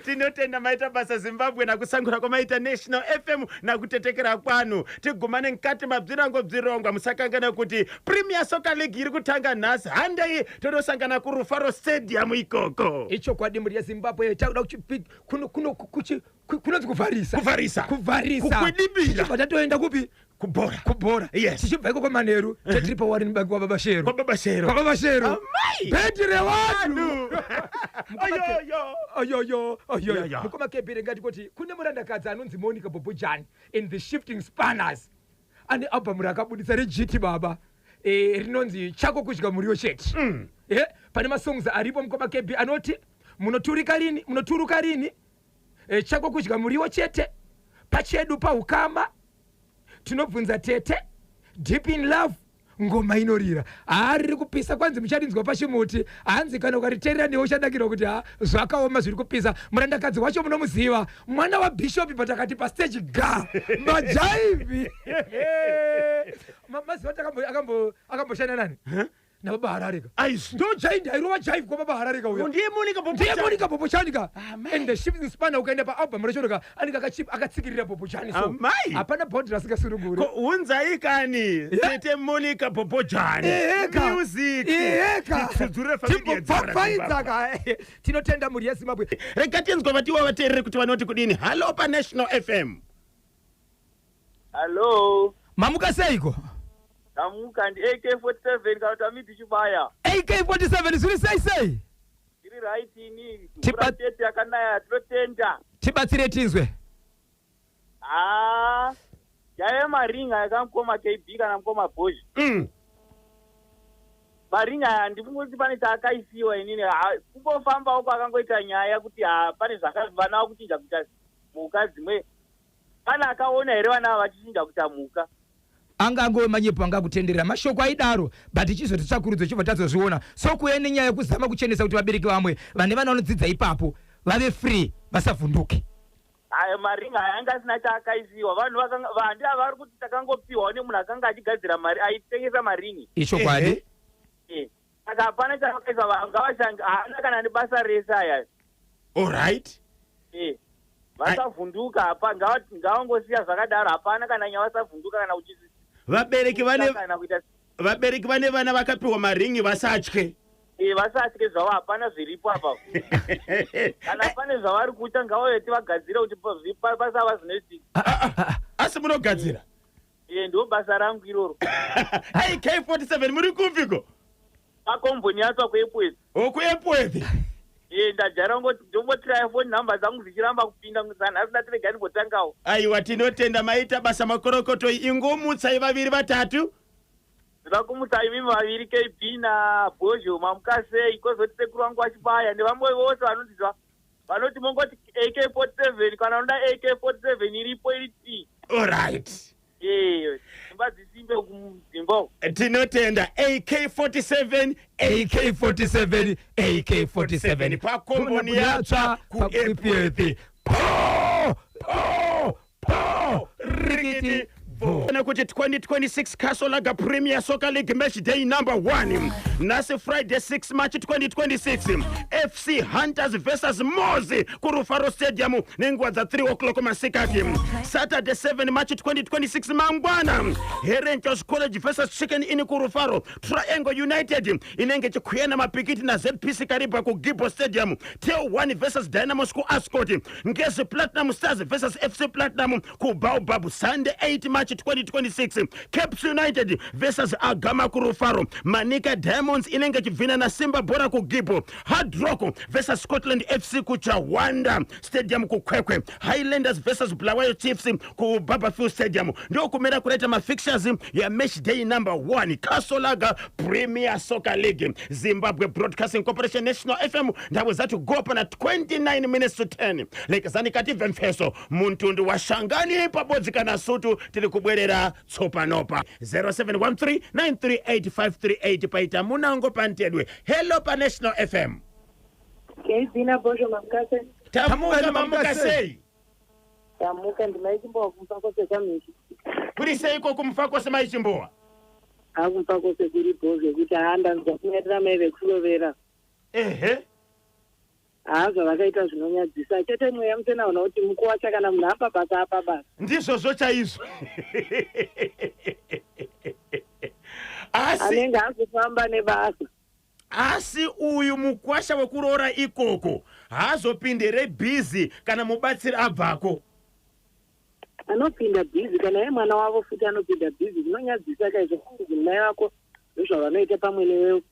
Tinotenda, maita basa Zimbabwe, nakusangura kwamaita National FM nakutetekera kwanu. Tigumane mukati mabzirango bzirongwa. Musakangana kuti Premier Soccer League iri kutanga nhasi. Handei tonosangana kuRufaro Stadium ikoko. Ichokwadi, mhuri yeZimbabwe, takuda kunonzi kuvharisa. Kuvharisa. Kuvharisa. Kukwidibira. Tichibva tatoenda kupi? Kubhora. Kubhora. Yes. Tichibva ikoko manheru tetiri paWarren Bank kwababa Shero. Kwababa Shero. Kwababa Shero. Amai. Bhendi revanhu. Oyoyo. Oyoyo, oyoyo. Yeah. Mukoma Kebhire, ngati kuti kune murandakadzi anonzi Monica Bobojani in the Shifting Spanners, ane albhamu rakabudisa rejiti baba, rinonzi Chako Kudya Muriwo Chete. Pane masongs aripo, mukoma KB, anoti Munoturika Rini, Munoturuka Rini, Chako Kudya Muriwo Chete, Pachedu Paukama, Tinobvunza Tete, Deep in Love. Ngoma inorira, haa, riri kupisa. Kwanzi mucharinzwa pachimuti. Hanzi kana ukariteerera newe uchadakirwa kuti ha, zvakaoma, zviri kupisa. Murandakadzi wacho munomuziva, mwana wabhishopi, patakati pastage ga majaivhi. Maziva kuti akamboshanda nani? Nababa Hararika. Aizvi. Ndo jaindi airova jaivhi kwababa Hararika uya. Ndiye Monica. Ndiye Monica Bobochanika. Amai. And the Shifting Spanner, ukaenda paalbum rachoroka, anenge akatsikirira Bobojani, so Amai. hapana bhodhi rasingasununguri. Ko unzai kani tete Monica Bobojani. Eheka. Music. Eheka. Titsudzure family yedzora. Timbopfapfaidzaka. Tinotenda, mhuri yeZimbabwe. Rega tinzwa vatiwa vateereri kuti vanoti kudini. Hallo paNational FM. Hallo. Mamuka seiko? Tamuka, ndi AK47 kana kuti Amidi Chibaya. AK47, zviri sei sei? Ndiri right ini. Tiba- Mvura chete yakanaya, tinotenda. Tibatsire tinzwe. Haa, nyaya yemaringi aya kamukoma KB kana mukoma Bhozhi. Maringi aya handifungoti pane chaakaisiwa inini. Kungofambawo kwakangoita nyaya kuti ha, pane zvakavanawo kuchinja kuita mhuka dzimwe. Pane akaona here vana ava vachichinja kuita mhuka? Anga angove manyepo, anga akutenderera mashoko aidaro, but chizoti tsvakurudzo chibva tazozviona. So kuuya nenyaya yekuzama kuchenesa kuti vabereki vamwe vane vana vanodzidza ipapo vave free, vasavhunduke. Aya maringi aya anga asina chaakaisiwa. Vanhu handi vari kuti takangopiwawo nemunhu akanga achigadzira mari, aitengesa maringi. Ichokwadi. Saka hapana chavakaisa, ngavashange, haana kana nebasa rese aya. Allright. Vasavhunduka hapa, ngavangosiya zvakadaro, hapana kana nyaya, vasavhunduka kana uchi Vabereki vane kana kuita. Vabereki vane vana vakapiwa maringi vasatye. Vasatye zvavo, hapana zviripo apa. Kana pane zvavari kuita, ngavauye tivagadzire kuti pasava zvinoitika. Asi munogadzira? Ndo basa rangu iroro. AK47, muri kupiko? Pakomboni yatsva kuEpworth. OkuEpworth. Ndajara ngoti ndombotiraya phone number dzangu dzichiramba kupinda, sanhasi ndati rega ndimbotangawo. Aiwa, tinotenda, maita basa, makorokotoi. Ingomutsai vaviri vatatu. Ndoda kumutsa imimi vaviri, KB naBhozho, mamuka sei? Kwozoti sekuru vangu vachibaya nevamwe vose vanondiziva vanoti mongoti AK47, kana unoda AK47 iripo, iri t. Allright. Dzimba dzisimbe mudzimba umu. Tinotenda, AK47. AK47, AK47. Pakomboni yatsva kuEpworth. Po po po, rikiti vo. Kuti 2026 Castle Lager Premier Soccer League match day number 1 nhasi Friday 6 March 2026, FC Hunters versus Mozi kuRufaro Stadium nenguva dza3 o'clock masikati. Saturday 7 March 2026, mangwana, Herentals College versus Chicken Inn kuRufaro. Triangle United inenge ichikwiyana mapikiti naZPC Kariba kuGibbo Stadium. Tel 1 versus Dynamos kuAscot. Ngezi Platinum Stars versus FC Platinum kuBaobab. Sunday 8 March 2026, Caps United versus Agama kuRufaro. Manica Diamonds inenge ichibvina naSimba Bhora kuGibbo. Hard Rock versus Scotland FC kuChawanda Stadium kuKwekwe. Highlanders versus Bulawayo Chiefs kuBabourfields Stadium. Ndokumira kuraita mafixtures yamatch day number 1, Castle Lager Premier Soccer League. Zimbabwe Broadcasting Corporation, National FM. Ndavo zati go pana 29 minutes to 10. Lekezani katibve mfeso muntundu washangani pabodzi kana sutu. Tiri kubwerera tsopanopa. 0713 938538 paita munango pantedwe. Hello paNational FM. KB naBhozho, mamuka sei? Tamuka, mamuka sei? Tamuka ndimai Chimbowa kuMufakose kwaMishi. Kuri seiko kuMufakose mai Chimbowa? HakuMufakose kuri bho zvekuti haa ndanzwa kunyarira mai vekurovera. Ehe. Haa zvavakaita zvinonyadzisa chete mweya mutsvene hauna kuti mukuwasha kana munhu apa basa apa basa. Ndizvozvo chaizvo. Asi Anenge akufamba nebasa. Asi uyu mukwasha wekuroora ikoko haazopinde here busy kana mubatsiri abvako? Anopinda busy kana iye mwana wavo futi anopinda busy zvinonyadzisa ka izvo kunzi mai vako ndozvavanoita pamwe newewo.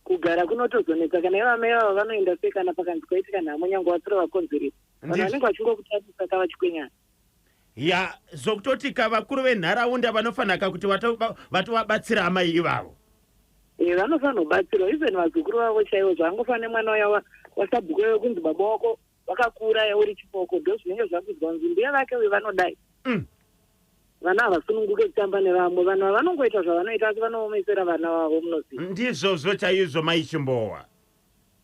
Kugara kunotozonetsa kana ivo amai vavo vanoenda sei kana pakanzi kwaitika nhamo nyangwe vasiri vakonzeresi. Vanhu Ndizvo. vanenge vachingokutarisa ka vachikwenyana. Ya, zvokutoti ka vakuru venharaunda vanofanaka kuti vatovabatsira amai ivavo. Eh, vanofanira kubatsirwa even vazukuru vavo chaivo zvaangofanira nemwana uya wa- wasabhuku uya wekunzi baba wako vakakuuraya uri chipoko ndo zvinenge zvakudzwa kunzi mbuya vake uyu vanodai Vana havasununguke kutamba nevamwe vanhu ava vanongoita zvavanoita asi vanoomesera vana vavo munoziva. Ndizvozvo chaizvo mai Chimbowa.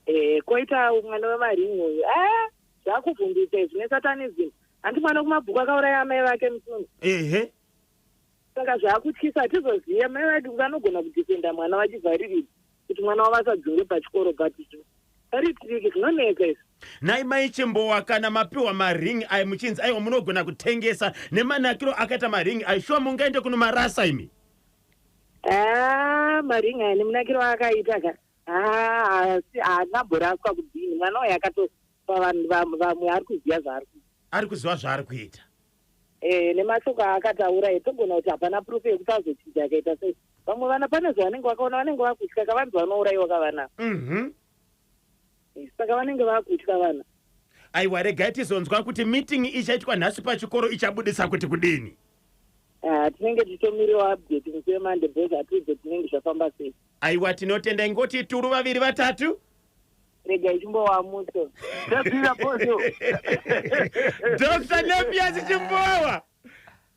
Eh, koita mwana wemaringi uyu ah zvakuvhundutsa izvi nesatanism hanti mwana wekumabhuku akauraya amai vake mutunhu. Ehe. Saka zvakutyisa hatizoziva mai vake vanogona kudefenda mwana vachivhariridza kuti mwana wavo asadzingwe pachikoro but pari tiriki zvinonetsa izvi. Nhai mai Chimbowa kana mapiwa maring aya muchinzi aiwa munogona kutengesa nemanakiro akaita maring aya shuwa mungaende kunomarasa imi? Haa maring aya nemunakiro aakaita ka haa asi haana boraswa kudini mwana uyu akatopa vanhu vamwe ari kuziva zvaari kuita. Ari kuziva zvaari kuita. Eh, nemashoko aakataura eh, togona kuti hapana proof yekuti azochinja akaita sei. Vamwe vana pane zvavanenge vakaona vanenge vakutya ka vanzi vanourayiwa ka vana. Eh, saka vanenge vakutya vana. Aiwa regai tizonzwa kuti meeting ichaitwa nhasi pachikoro ichabudisa kuti kudini. Ah, tinenge tichitomiriwa update musi weMonday because hatiudze tinenge zvafamba sei. Aiwa tinotenda ingoti turu vaviri vatatu. Rega ichimbowa muto. Ndabvira bozo. Dr. Nepias Chimbowa.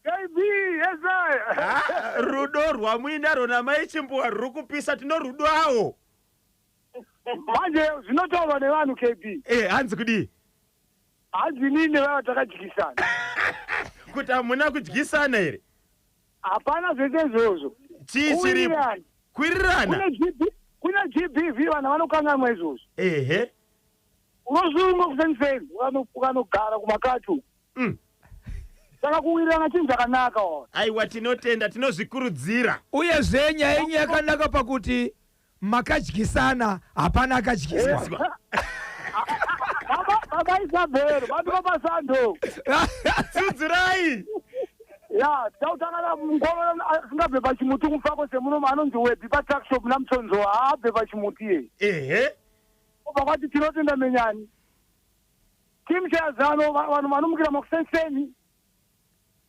KB, yes I. Ah, rudo rwamuinarwo namai Chimbowa ruri kupisa tinorudawo. Manje zvinotaurwa nevanhu KB. Eh, hanzi kudii? Hanzi inini nevava takadyisana. Kuti hamuna kudyisana here? Hapana zvese izvozvo. Chii chiripo? Kuwirirana. Kuwirirana. Kune GB, kune GBV vanhu vanokanganwa izvozvo. Ehe. Unosungwa kuseniseni ukanogara kumakati uku. Saka kuwirirana chinhu chakanaka waona. Aiwa tinotenda tinozvikurudzira. Uyezve nyaya yenyu yakanaka pakuti makadyisana hapana akadyiswa. Baba baba Isabel, baba baba Sando. Tsudzurai. Ya, tautanga mukoma asingabve pachimuti kumufako semuno anonzi Wedhi patuckshop naMutsonzo haabve pachimuti iye. Ehe. Obva kwati tinotenda menyani. Team chayazano vanhu vanomukira makusenseni.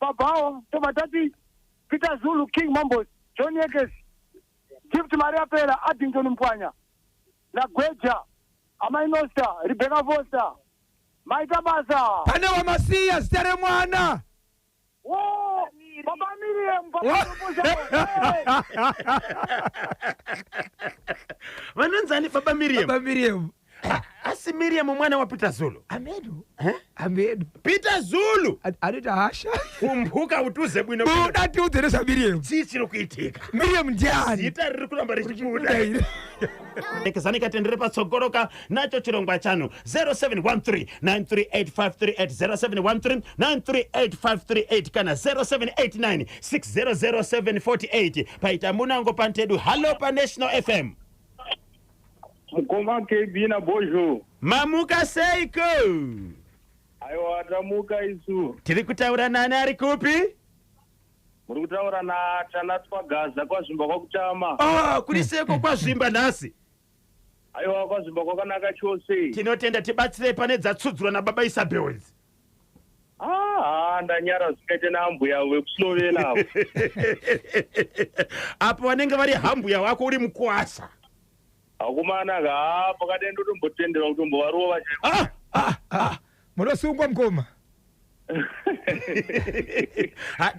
Babhawa tobva tati Peter Zulu, King Mambos, John Yekes, Gift Maria Pera, Addington Mpwanya, naGweja, Amai Nosta, Rebecca Foster, Maita Basa. Pane wamasiya zita remwana. Wo, Baba Miriam, Baba Miriam. Vanonzani Baba Miriam? Baba Miriam. Asi Miriam mwana waPeter Zulu. Amedu. Amedu. Peter Zulu. Anoita hasha. Kumbuka utuze bwino. Buda tiudze nezvaMiriam. Chii chiri kuitika? Miriam ndiani? Zita riri kuramba richibuda. Lekezani katendere patsogoroka nacho chirongwa chano 0713 938538 0713 938538 kana 0789 600748 paita munango pantedu hallo paNational FM. Mukoma KB na Bozho. Mamuka seiko? Aiwa tamuka isu. Tiri kutaura nani ari kupi? Muri kutaura na Tanatswa Gaza kwaZvimba kwakutama. Ah, kuri seko kwaZvimba nhasi. Aiwa kwaZvimba kwakanaka chose. Tinotenda tibatsirei pane dzatsudzurwa nababa Isabel idzi. Ah, ndanyara zvikaite naambuya vekuSlovena avo. Apo vanenge vari hambuya wako uri mukwasha. Akomana ka pakadai ndotombotenderwa kutombovarova chaiko. Ah, ah, Munosungwa mukoma.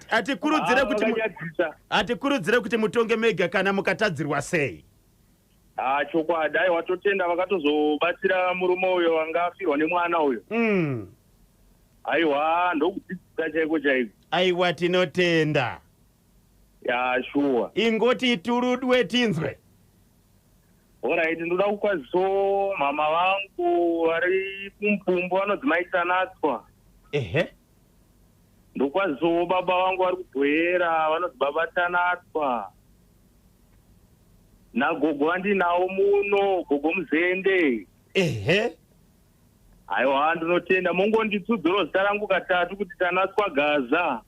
Hatikurudzire kuti Vakanyadzisa. hatikurudzire kuti mutonge mega kana mukatadzirwa sei. Ha, chokwadi, aiwa, totenda vakatozobatsira murume uyo wanga afirwa nemwana uyo. Aiwa, ndokudzidzisa chaiko chaiko. Aiwa, tinotenda. Ya, shuwa. Ingoti turudwe tinzwe. Alright, ndoda kukwazisawo mama vangu vari kuMupumbu, vanonzi Maitanatswa. Ndokwazisawo baba vangu vari kuBhoyera, vanonzi baba Tanatswa, nagogo vandinawo muno, gogo Muzende. Aiwa, ndinotenda. Mongonditsudzurawo zita rangu katatu kuti Tanatswa Gaza.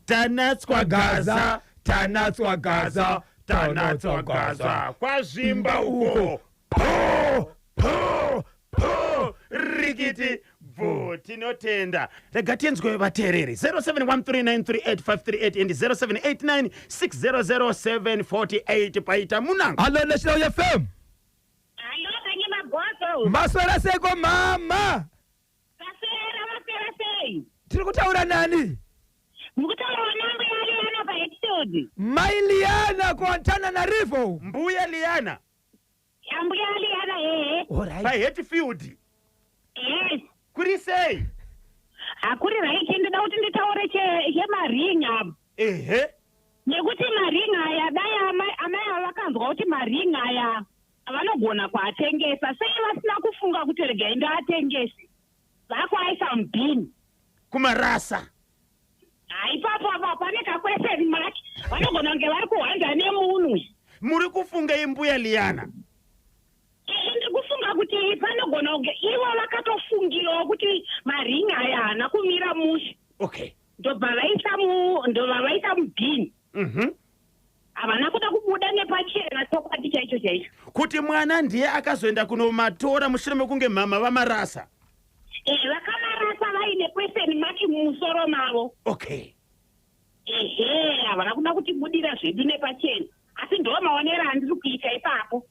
Tanatswa Gaza, Tanatswa Gaza, Tanatswa Gaza, kwaZvimba uko. Po po po, rikiti bvu. Tinotenda. Rega tinzwe vateereri. 0713938538 and 0789600748. Paita munanga. Hallo, National FM. Hallo, kanye mabhoso. Maswera seiko, mama? Maswera, maswera sei? Tiri kutaura nani? Mukutaura nambuya Liana paEpisode. Mai Liana kuAntananarivo. Mbuya Liana. Ambuya Liana, ehe. Alright. PaHatfield. Yes. Kuri sei? Hakuri right. Ndinoda kuti nditaure chemaringi apa. Nekuti maringi aya, dai amai ava vakanzwa kuti maringi aya vanogona kuatengesa, sei vasina kufunga kuti regai ndaatengese, vakuaisa mubhini? Kumarasa. Haipapo apa pane kaquestion mark. Vanogona kunge vari kuhwanda nemunwe. Muri kufungei, mbuya Liana? Ndiri kufunga kuti panogona kunge ivo vakatofungirawo kuti maringi aya haana kumira mushe. Ndobva vaisa mubhini. Havana kuda kubuda nepachena chokwadi chaicho chaicho. Kuti mwana ndiye akazoenda kunomatora mushure mekunge mama vamarasa. Vakamarasa vaine question mark mumusoro mavo. Ehe, havana kuda kutibudira zvedu nepachena, asi ndo maonero andiri kuita ipapo.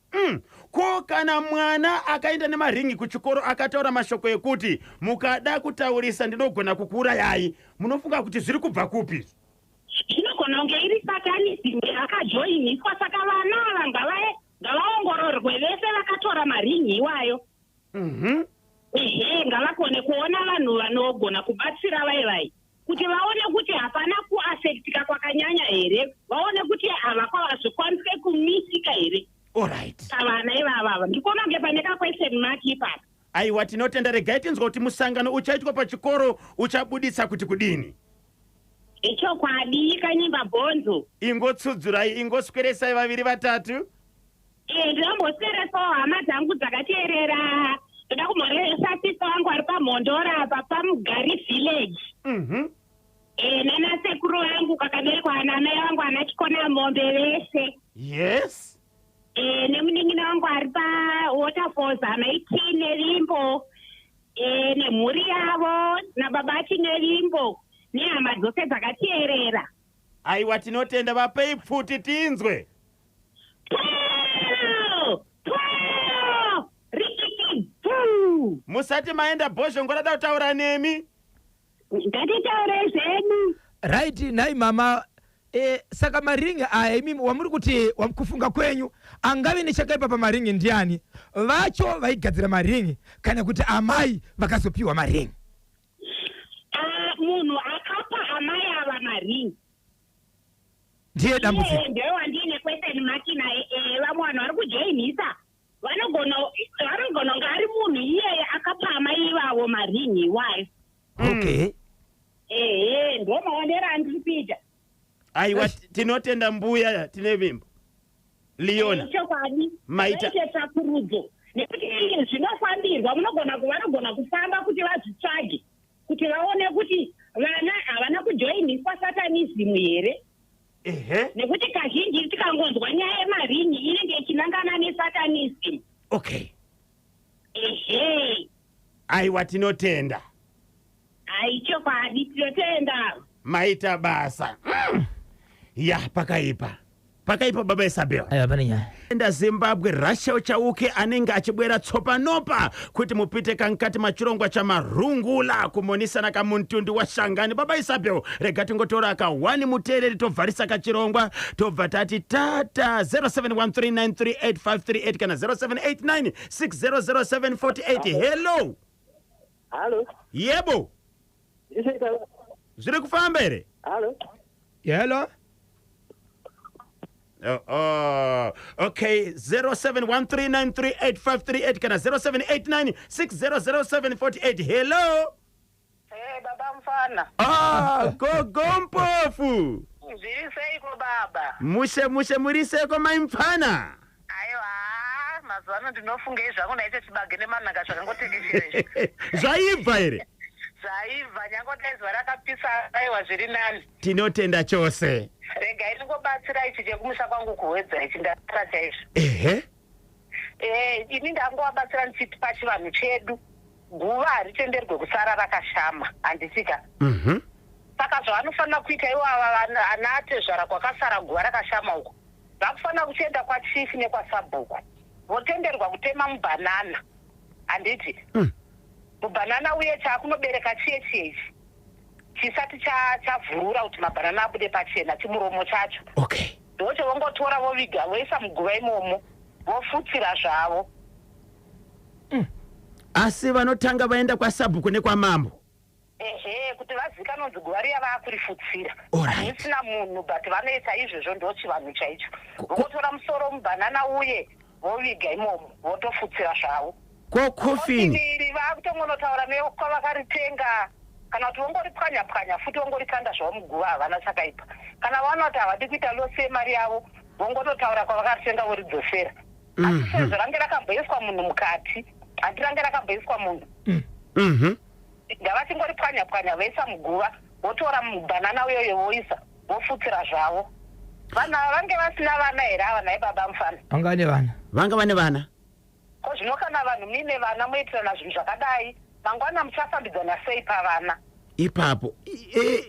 Ko kana mwana akaenda nemaringi kuchikoro, akataura mashoko ekuti mukada kutaurisa ndinogona kukuurayai, munofunga kuti zviri kubva kupi? Zvinogona kunge iri satanism yakajoiniswa. Saka vana ava ngavaongororwe vese vakatora maringi iwayo. Ehe, ngavakone kuona vanhu vanogona kubatsira vai vai, kuti vaone kuti hapana kuafektika kwakanyanya here, vaone kuti havazvikwanise kumisika here. Pavana ivavava ndikuona kunge pane kaquestion mark ipapo. Aiwa, tinotenda. Regai tinzwa kuti musangano uchaitwa pachikoro uchabuditsa kuti kudini. Ichokwadi, kanyimba bhonzo. Ingotsudzurai, ingosweresai vaviri vatatu. Ndinombosweresawo hama dzangu dzakateerera. Ndoda kumhoresa sista wangu ari paMhondora apa, paMugari village. Nanasekuru vangu kakaberekwa namai vangu, ana Chikona Mombe vese. Nemunin'ina wangu ari paWaterfalls, amaitine Vimbo, nemhuri yavo, nababa Tine Vimbo, nehama dzose dzakateerera. Aiwa, tinotenda. Vapei pfuti tinzwe. Po! Po! Rikiti bvu! Musati maenda, Bhozhongo rada kutaura nemi. Ngatitaure zvedu. Right, nhai mama, saka maringi aya imimi wamuri kuti kufunga kwenyu angave nechakaipa pamaringi ndiani? Vacho vaigadzira maringi kana kuti amai vakazopiwa maringi? Ah, munhu akapa amai ava maringi Ndiye dambudziko. Iye ndiye wandine question mark naye. Vamwe vanhu vari kujoinisa, vanogona kunge ari munhu iyeye akapa amai ivavo maringi iwayo. Ehe, ndo maonero andiri kuita. Aiwa, tinotenda mbuya Tine Vimbo Liona. Chokwadi. Vaite tsvakurudzo, nekuti iyi zvinofambirwa, vanogona kufamba kuti vazvitsvage, kuti vaone kuti vana havana kujoiniswa satanism here. Nekuti kazhinji tikangonzwa nyaya yemaringi inenge ichinangana nesatanism. Ehe. Aiwa, tinotenda. Ai, chokwadi, tinotenda. Maita basa. Ya, pakaipa. Pakaipa, baba Isabel. Aiwa, pane nyaya. Enda Zimbabwe, Rachel Chauke anenge achibwera tsopanopa kuti mupite kankati machirongwa chamarungula kumonisana kamuntundu washangani. Baba Isabel, rega tingotora ka1 muteereri, tobvarisa kachirongwa, tobva tati tata. 0713938538 kana 0789600748. Hello. Halo. Yebo. Zviri kufamba here? Halo. Hello. Oh. Okay, 0713938538 kana 0789600748. Hello. Hey, baba mfana. Ah, gogo Mpofu. Zviri seiko, baba? Mushe mushe, muri seko, mai mfana? Aiwa, mazuva ano ndinofungei zvangu naite chibage nemanhanga zvakangotekeshera izvi. Zvaibva here? Zvaibva, nyange dai zuva rakapisa, aiwa, zviri nani. Tinotenda chose. Regai ndingobatsira ichi chekumusha kwangu kuHwedza ichi, ndara chaizvo. Ini ndangovabatsira ndichiti pachivanhu chedu guva haritenderwe kusara rakashama, handitika? Saka zvavanofanira kuita ivo ava ana atezvara kwakasara guva rakashama uko, vakufanira kuchienda kwachief nekwasabhuku, votenderwa kutema mubhanana, handiti? Mubhanana uye chaakunobereka chiye chiyechi chisati chavhurura kuti mabhanana abude pachena, chimuromo chacho. Ndocho vongotora, voviga, voisa muguva imomo, vofutsira zvavo. Asi vanotanga vaenda kwasabhuku nekwamambo? Ehe, kuti vazikanwe kunzi guva riya vaakurifutsira. Hamusina munhu, but vanoita izvozvo, ndo chivanhu chaicho. Vongotora musoro mubhanana uye, voviga imomo, votofutsira zvavo. Ko coffin? Iri vakutongonotaura nekwavakaritenga, kana kuti vongoripwanya pwanya futi, vongorikanda zvavo muguva, havana chakaipa. Kana vaona kuti havadi kuita loss yemari yavo, vongototaura kwavakaritenga, voridzosera. Asi sezvo range rakamboiswa munhu mukati, handi range rakamboiswa munhu, ngavachingoripwanya pwanya, voisa muguva, votora mubhanana uyoyo, voisa, vofutsira zvavo. Vanhu ava vange vasina vana here ava, nhai baba mufana? Vanga vane vana. Vanga vane vana. Ko zvino kana vanhu muine vana muitirana zvinhu zvakadai, mangwana muchafambidzana sei pavana? Ipapo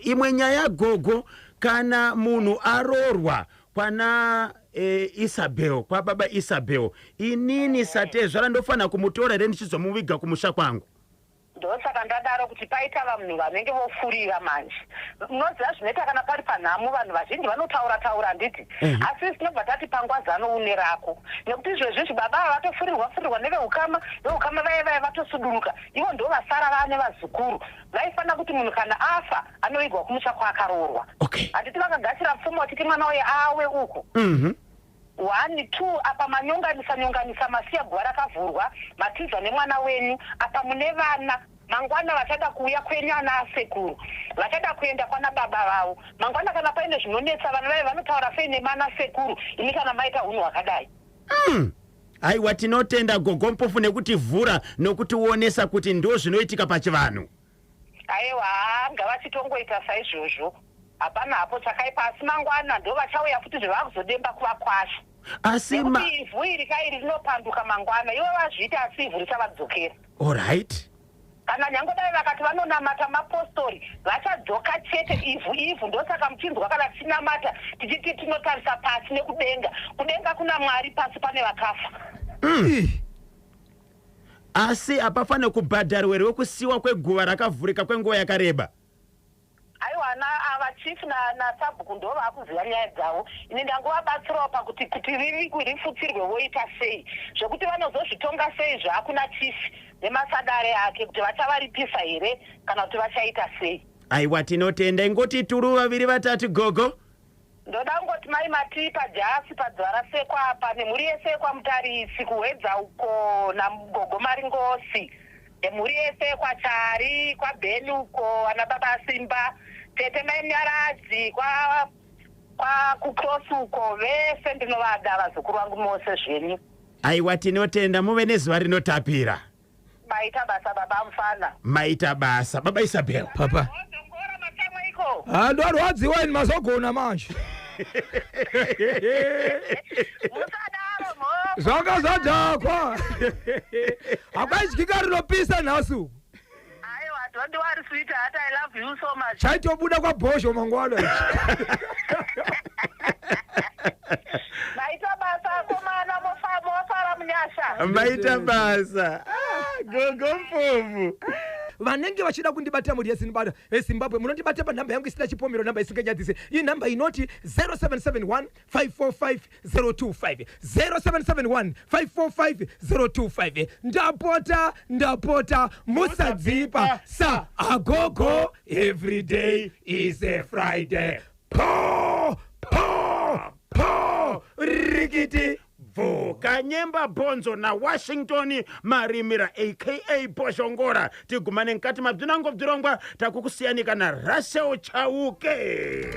imwe nyaya, gogo, kana munhu arorwa kwana Isabel, kwababa Isabel, inini satezvara ndofanira kumutora here ndichizomuviga kumusha kwangu? Ndosaka ndadaro kuti paita vanhu vanenge vofurira manje. Munoziva zvinoita kana pari panhamo, vanhu vazhinji vanotaura taura, handiti? Asi tinobva tati pangwazano une rako, nekuti izvezvizvi baba ava vatofurirwa furirwa neveukama. Veukama vaya vaya vatosuduruka, ivo ndo vasara vaane vazukuru. Vaifanira kuti munhu kana afa anovigwa kumusha kwaakaroorwa, handiti? Vakagashira pfuma vachiti mwana uye awe uku. One, two, apa manyonganisa nyonganisa, masiya guva rakavhurwa, matiza nemwana wenyu. Apa mune vana, mangwana vachada kuuya kwenyu, ana asekuru vachada kuenda kwana baba vavo. Mangwana kana paine zvinonetsa, vana vaive vanotaura sei nemana sekuru imi kana maita unhu hwakadai? Aiwa, tinotenda, gogo Mpofu, nekutivhura nokutionesa kuti ndo zvinoitika pachivanhu. Aiwa, ngavachitongoita saizvozvo, hapana hapo chakaipa. Asi mangwana ndo vachauya futi zvevakuzodemba kuvakwasha. Asi Nekuti ivhu iri kairi rinopanduka mangwana. Ivo vazviita, asi ivhu richavadzokera. Kana nyangodai vakati vanonamata mapostori, vachadzoka chete. Ivhu ivhu. Ndosaka muchinzwa kana tichinamata tichiti tinotarisa pasi nekudenga. Kudenga kuna Mwari, pasi pane vakafa. Asi hapafaniri kubhadharwa here wekusiyiwa kweguva rakavhurika kwenguva yakareba? Aiwa, ana ava chief nasabhuku ndo vaakuziva nyaya dzavo. Ini ndangovabatsirawo pakuti kuti riri rifutsirwe voita sei, zvekuti vanozozvitonga sei zvaakuna chief nemasadare ake, kuti vachavaripisa here kana kuti vachaita sei. Aiwa, tinotenda. Ingoti turu vaviri vatatu, gogo. Ndoda kungoti mai Matipa jasi padziva rasekwa apa, nemhuri yese yekwaMutarisi kuHwedza uko, nagogo Maringosi, nemhuri yese yekwaChari, kwaBheni uko, ana baba Simba, tete mai Munyaradzi kwa kucross uko, vese ndinovada, vazukuru vangu mose zvenyu. Aiwa, tinotenda, muve nezuva rinotapira. Maita basa, baba mufana. Maita basa, baba Isabel. Papa. Ozongora matsamwa iko. Ha, ndwarwadziwa ini, mazogona manje. Musadaro mho. Zvanga zvadhakwa, hakaityika, rinopisa nhasi uku. Aiwa, don't worry, sweetheart, I love you so much. Chaitobuda kwabhosho mangwana ichi. Maita basa. Ah, gogo Mpofu. Vanenge vachida kundibata mhuri yeZimbabwe, munondibata panhamba yangu isina chipomero, nhamba isinganyadzise. Iyi nhamba inoti 0771 545 025, 0771 545 025. Ndapota, ndapota, musadzipa sa agogo. Every day is a Friday. Po po po, rikiti. Bvuka nyemba bhonzo naWashington Marimira aka Boshongora. Tigumane mukati mabzinango bzirongwa takukusiyanika naRussell Chauke.